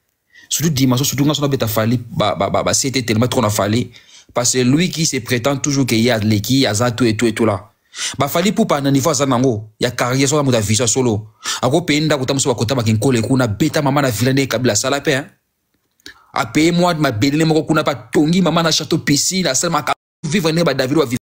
surtout dimension, surtout nga so nabeta Fally ba ba ba, ba c'était tellement trop na Fally, parce que lui qui se prétend toujours qu'il y a leki aza tout et tout et tout là, ba Fally Ipupa na niveau aza nango ya carrière, so moto ya vision solo, akopeye ndako ta moso bakota bakinkole kuna, beta mama na villa nde Kabila asala mpe, hein. Apeye mwa mabele moko kuna, mpe atongi mama na château, piscine, asalamaka vivre ndenge ba David wa vivre.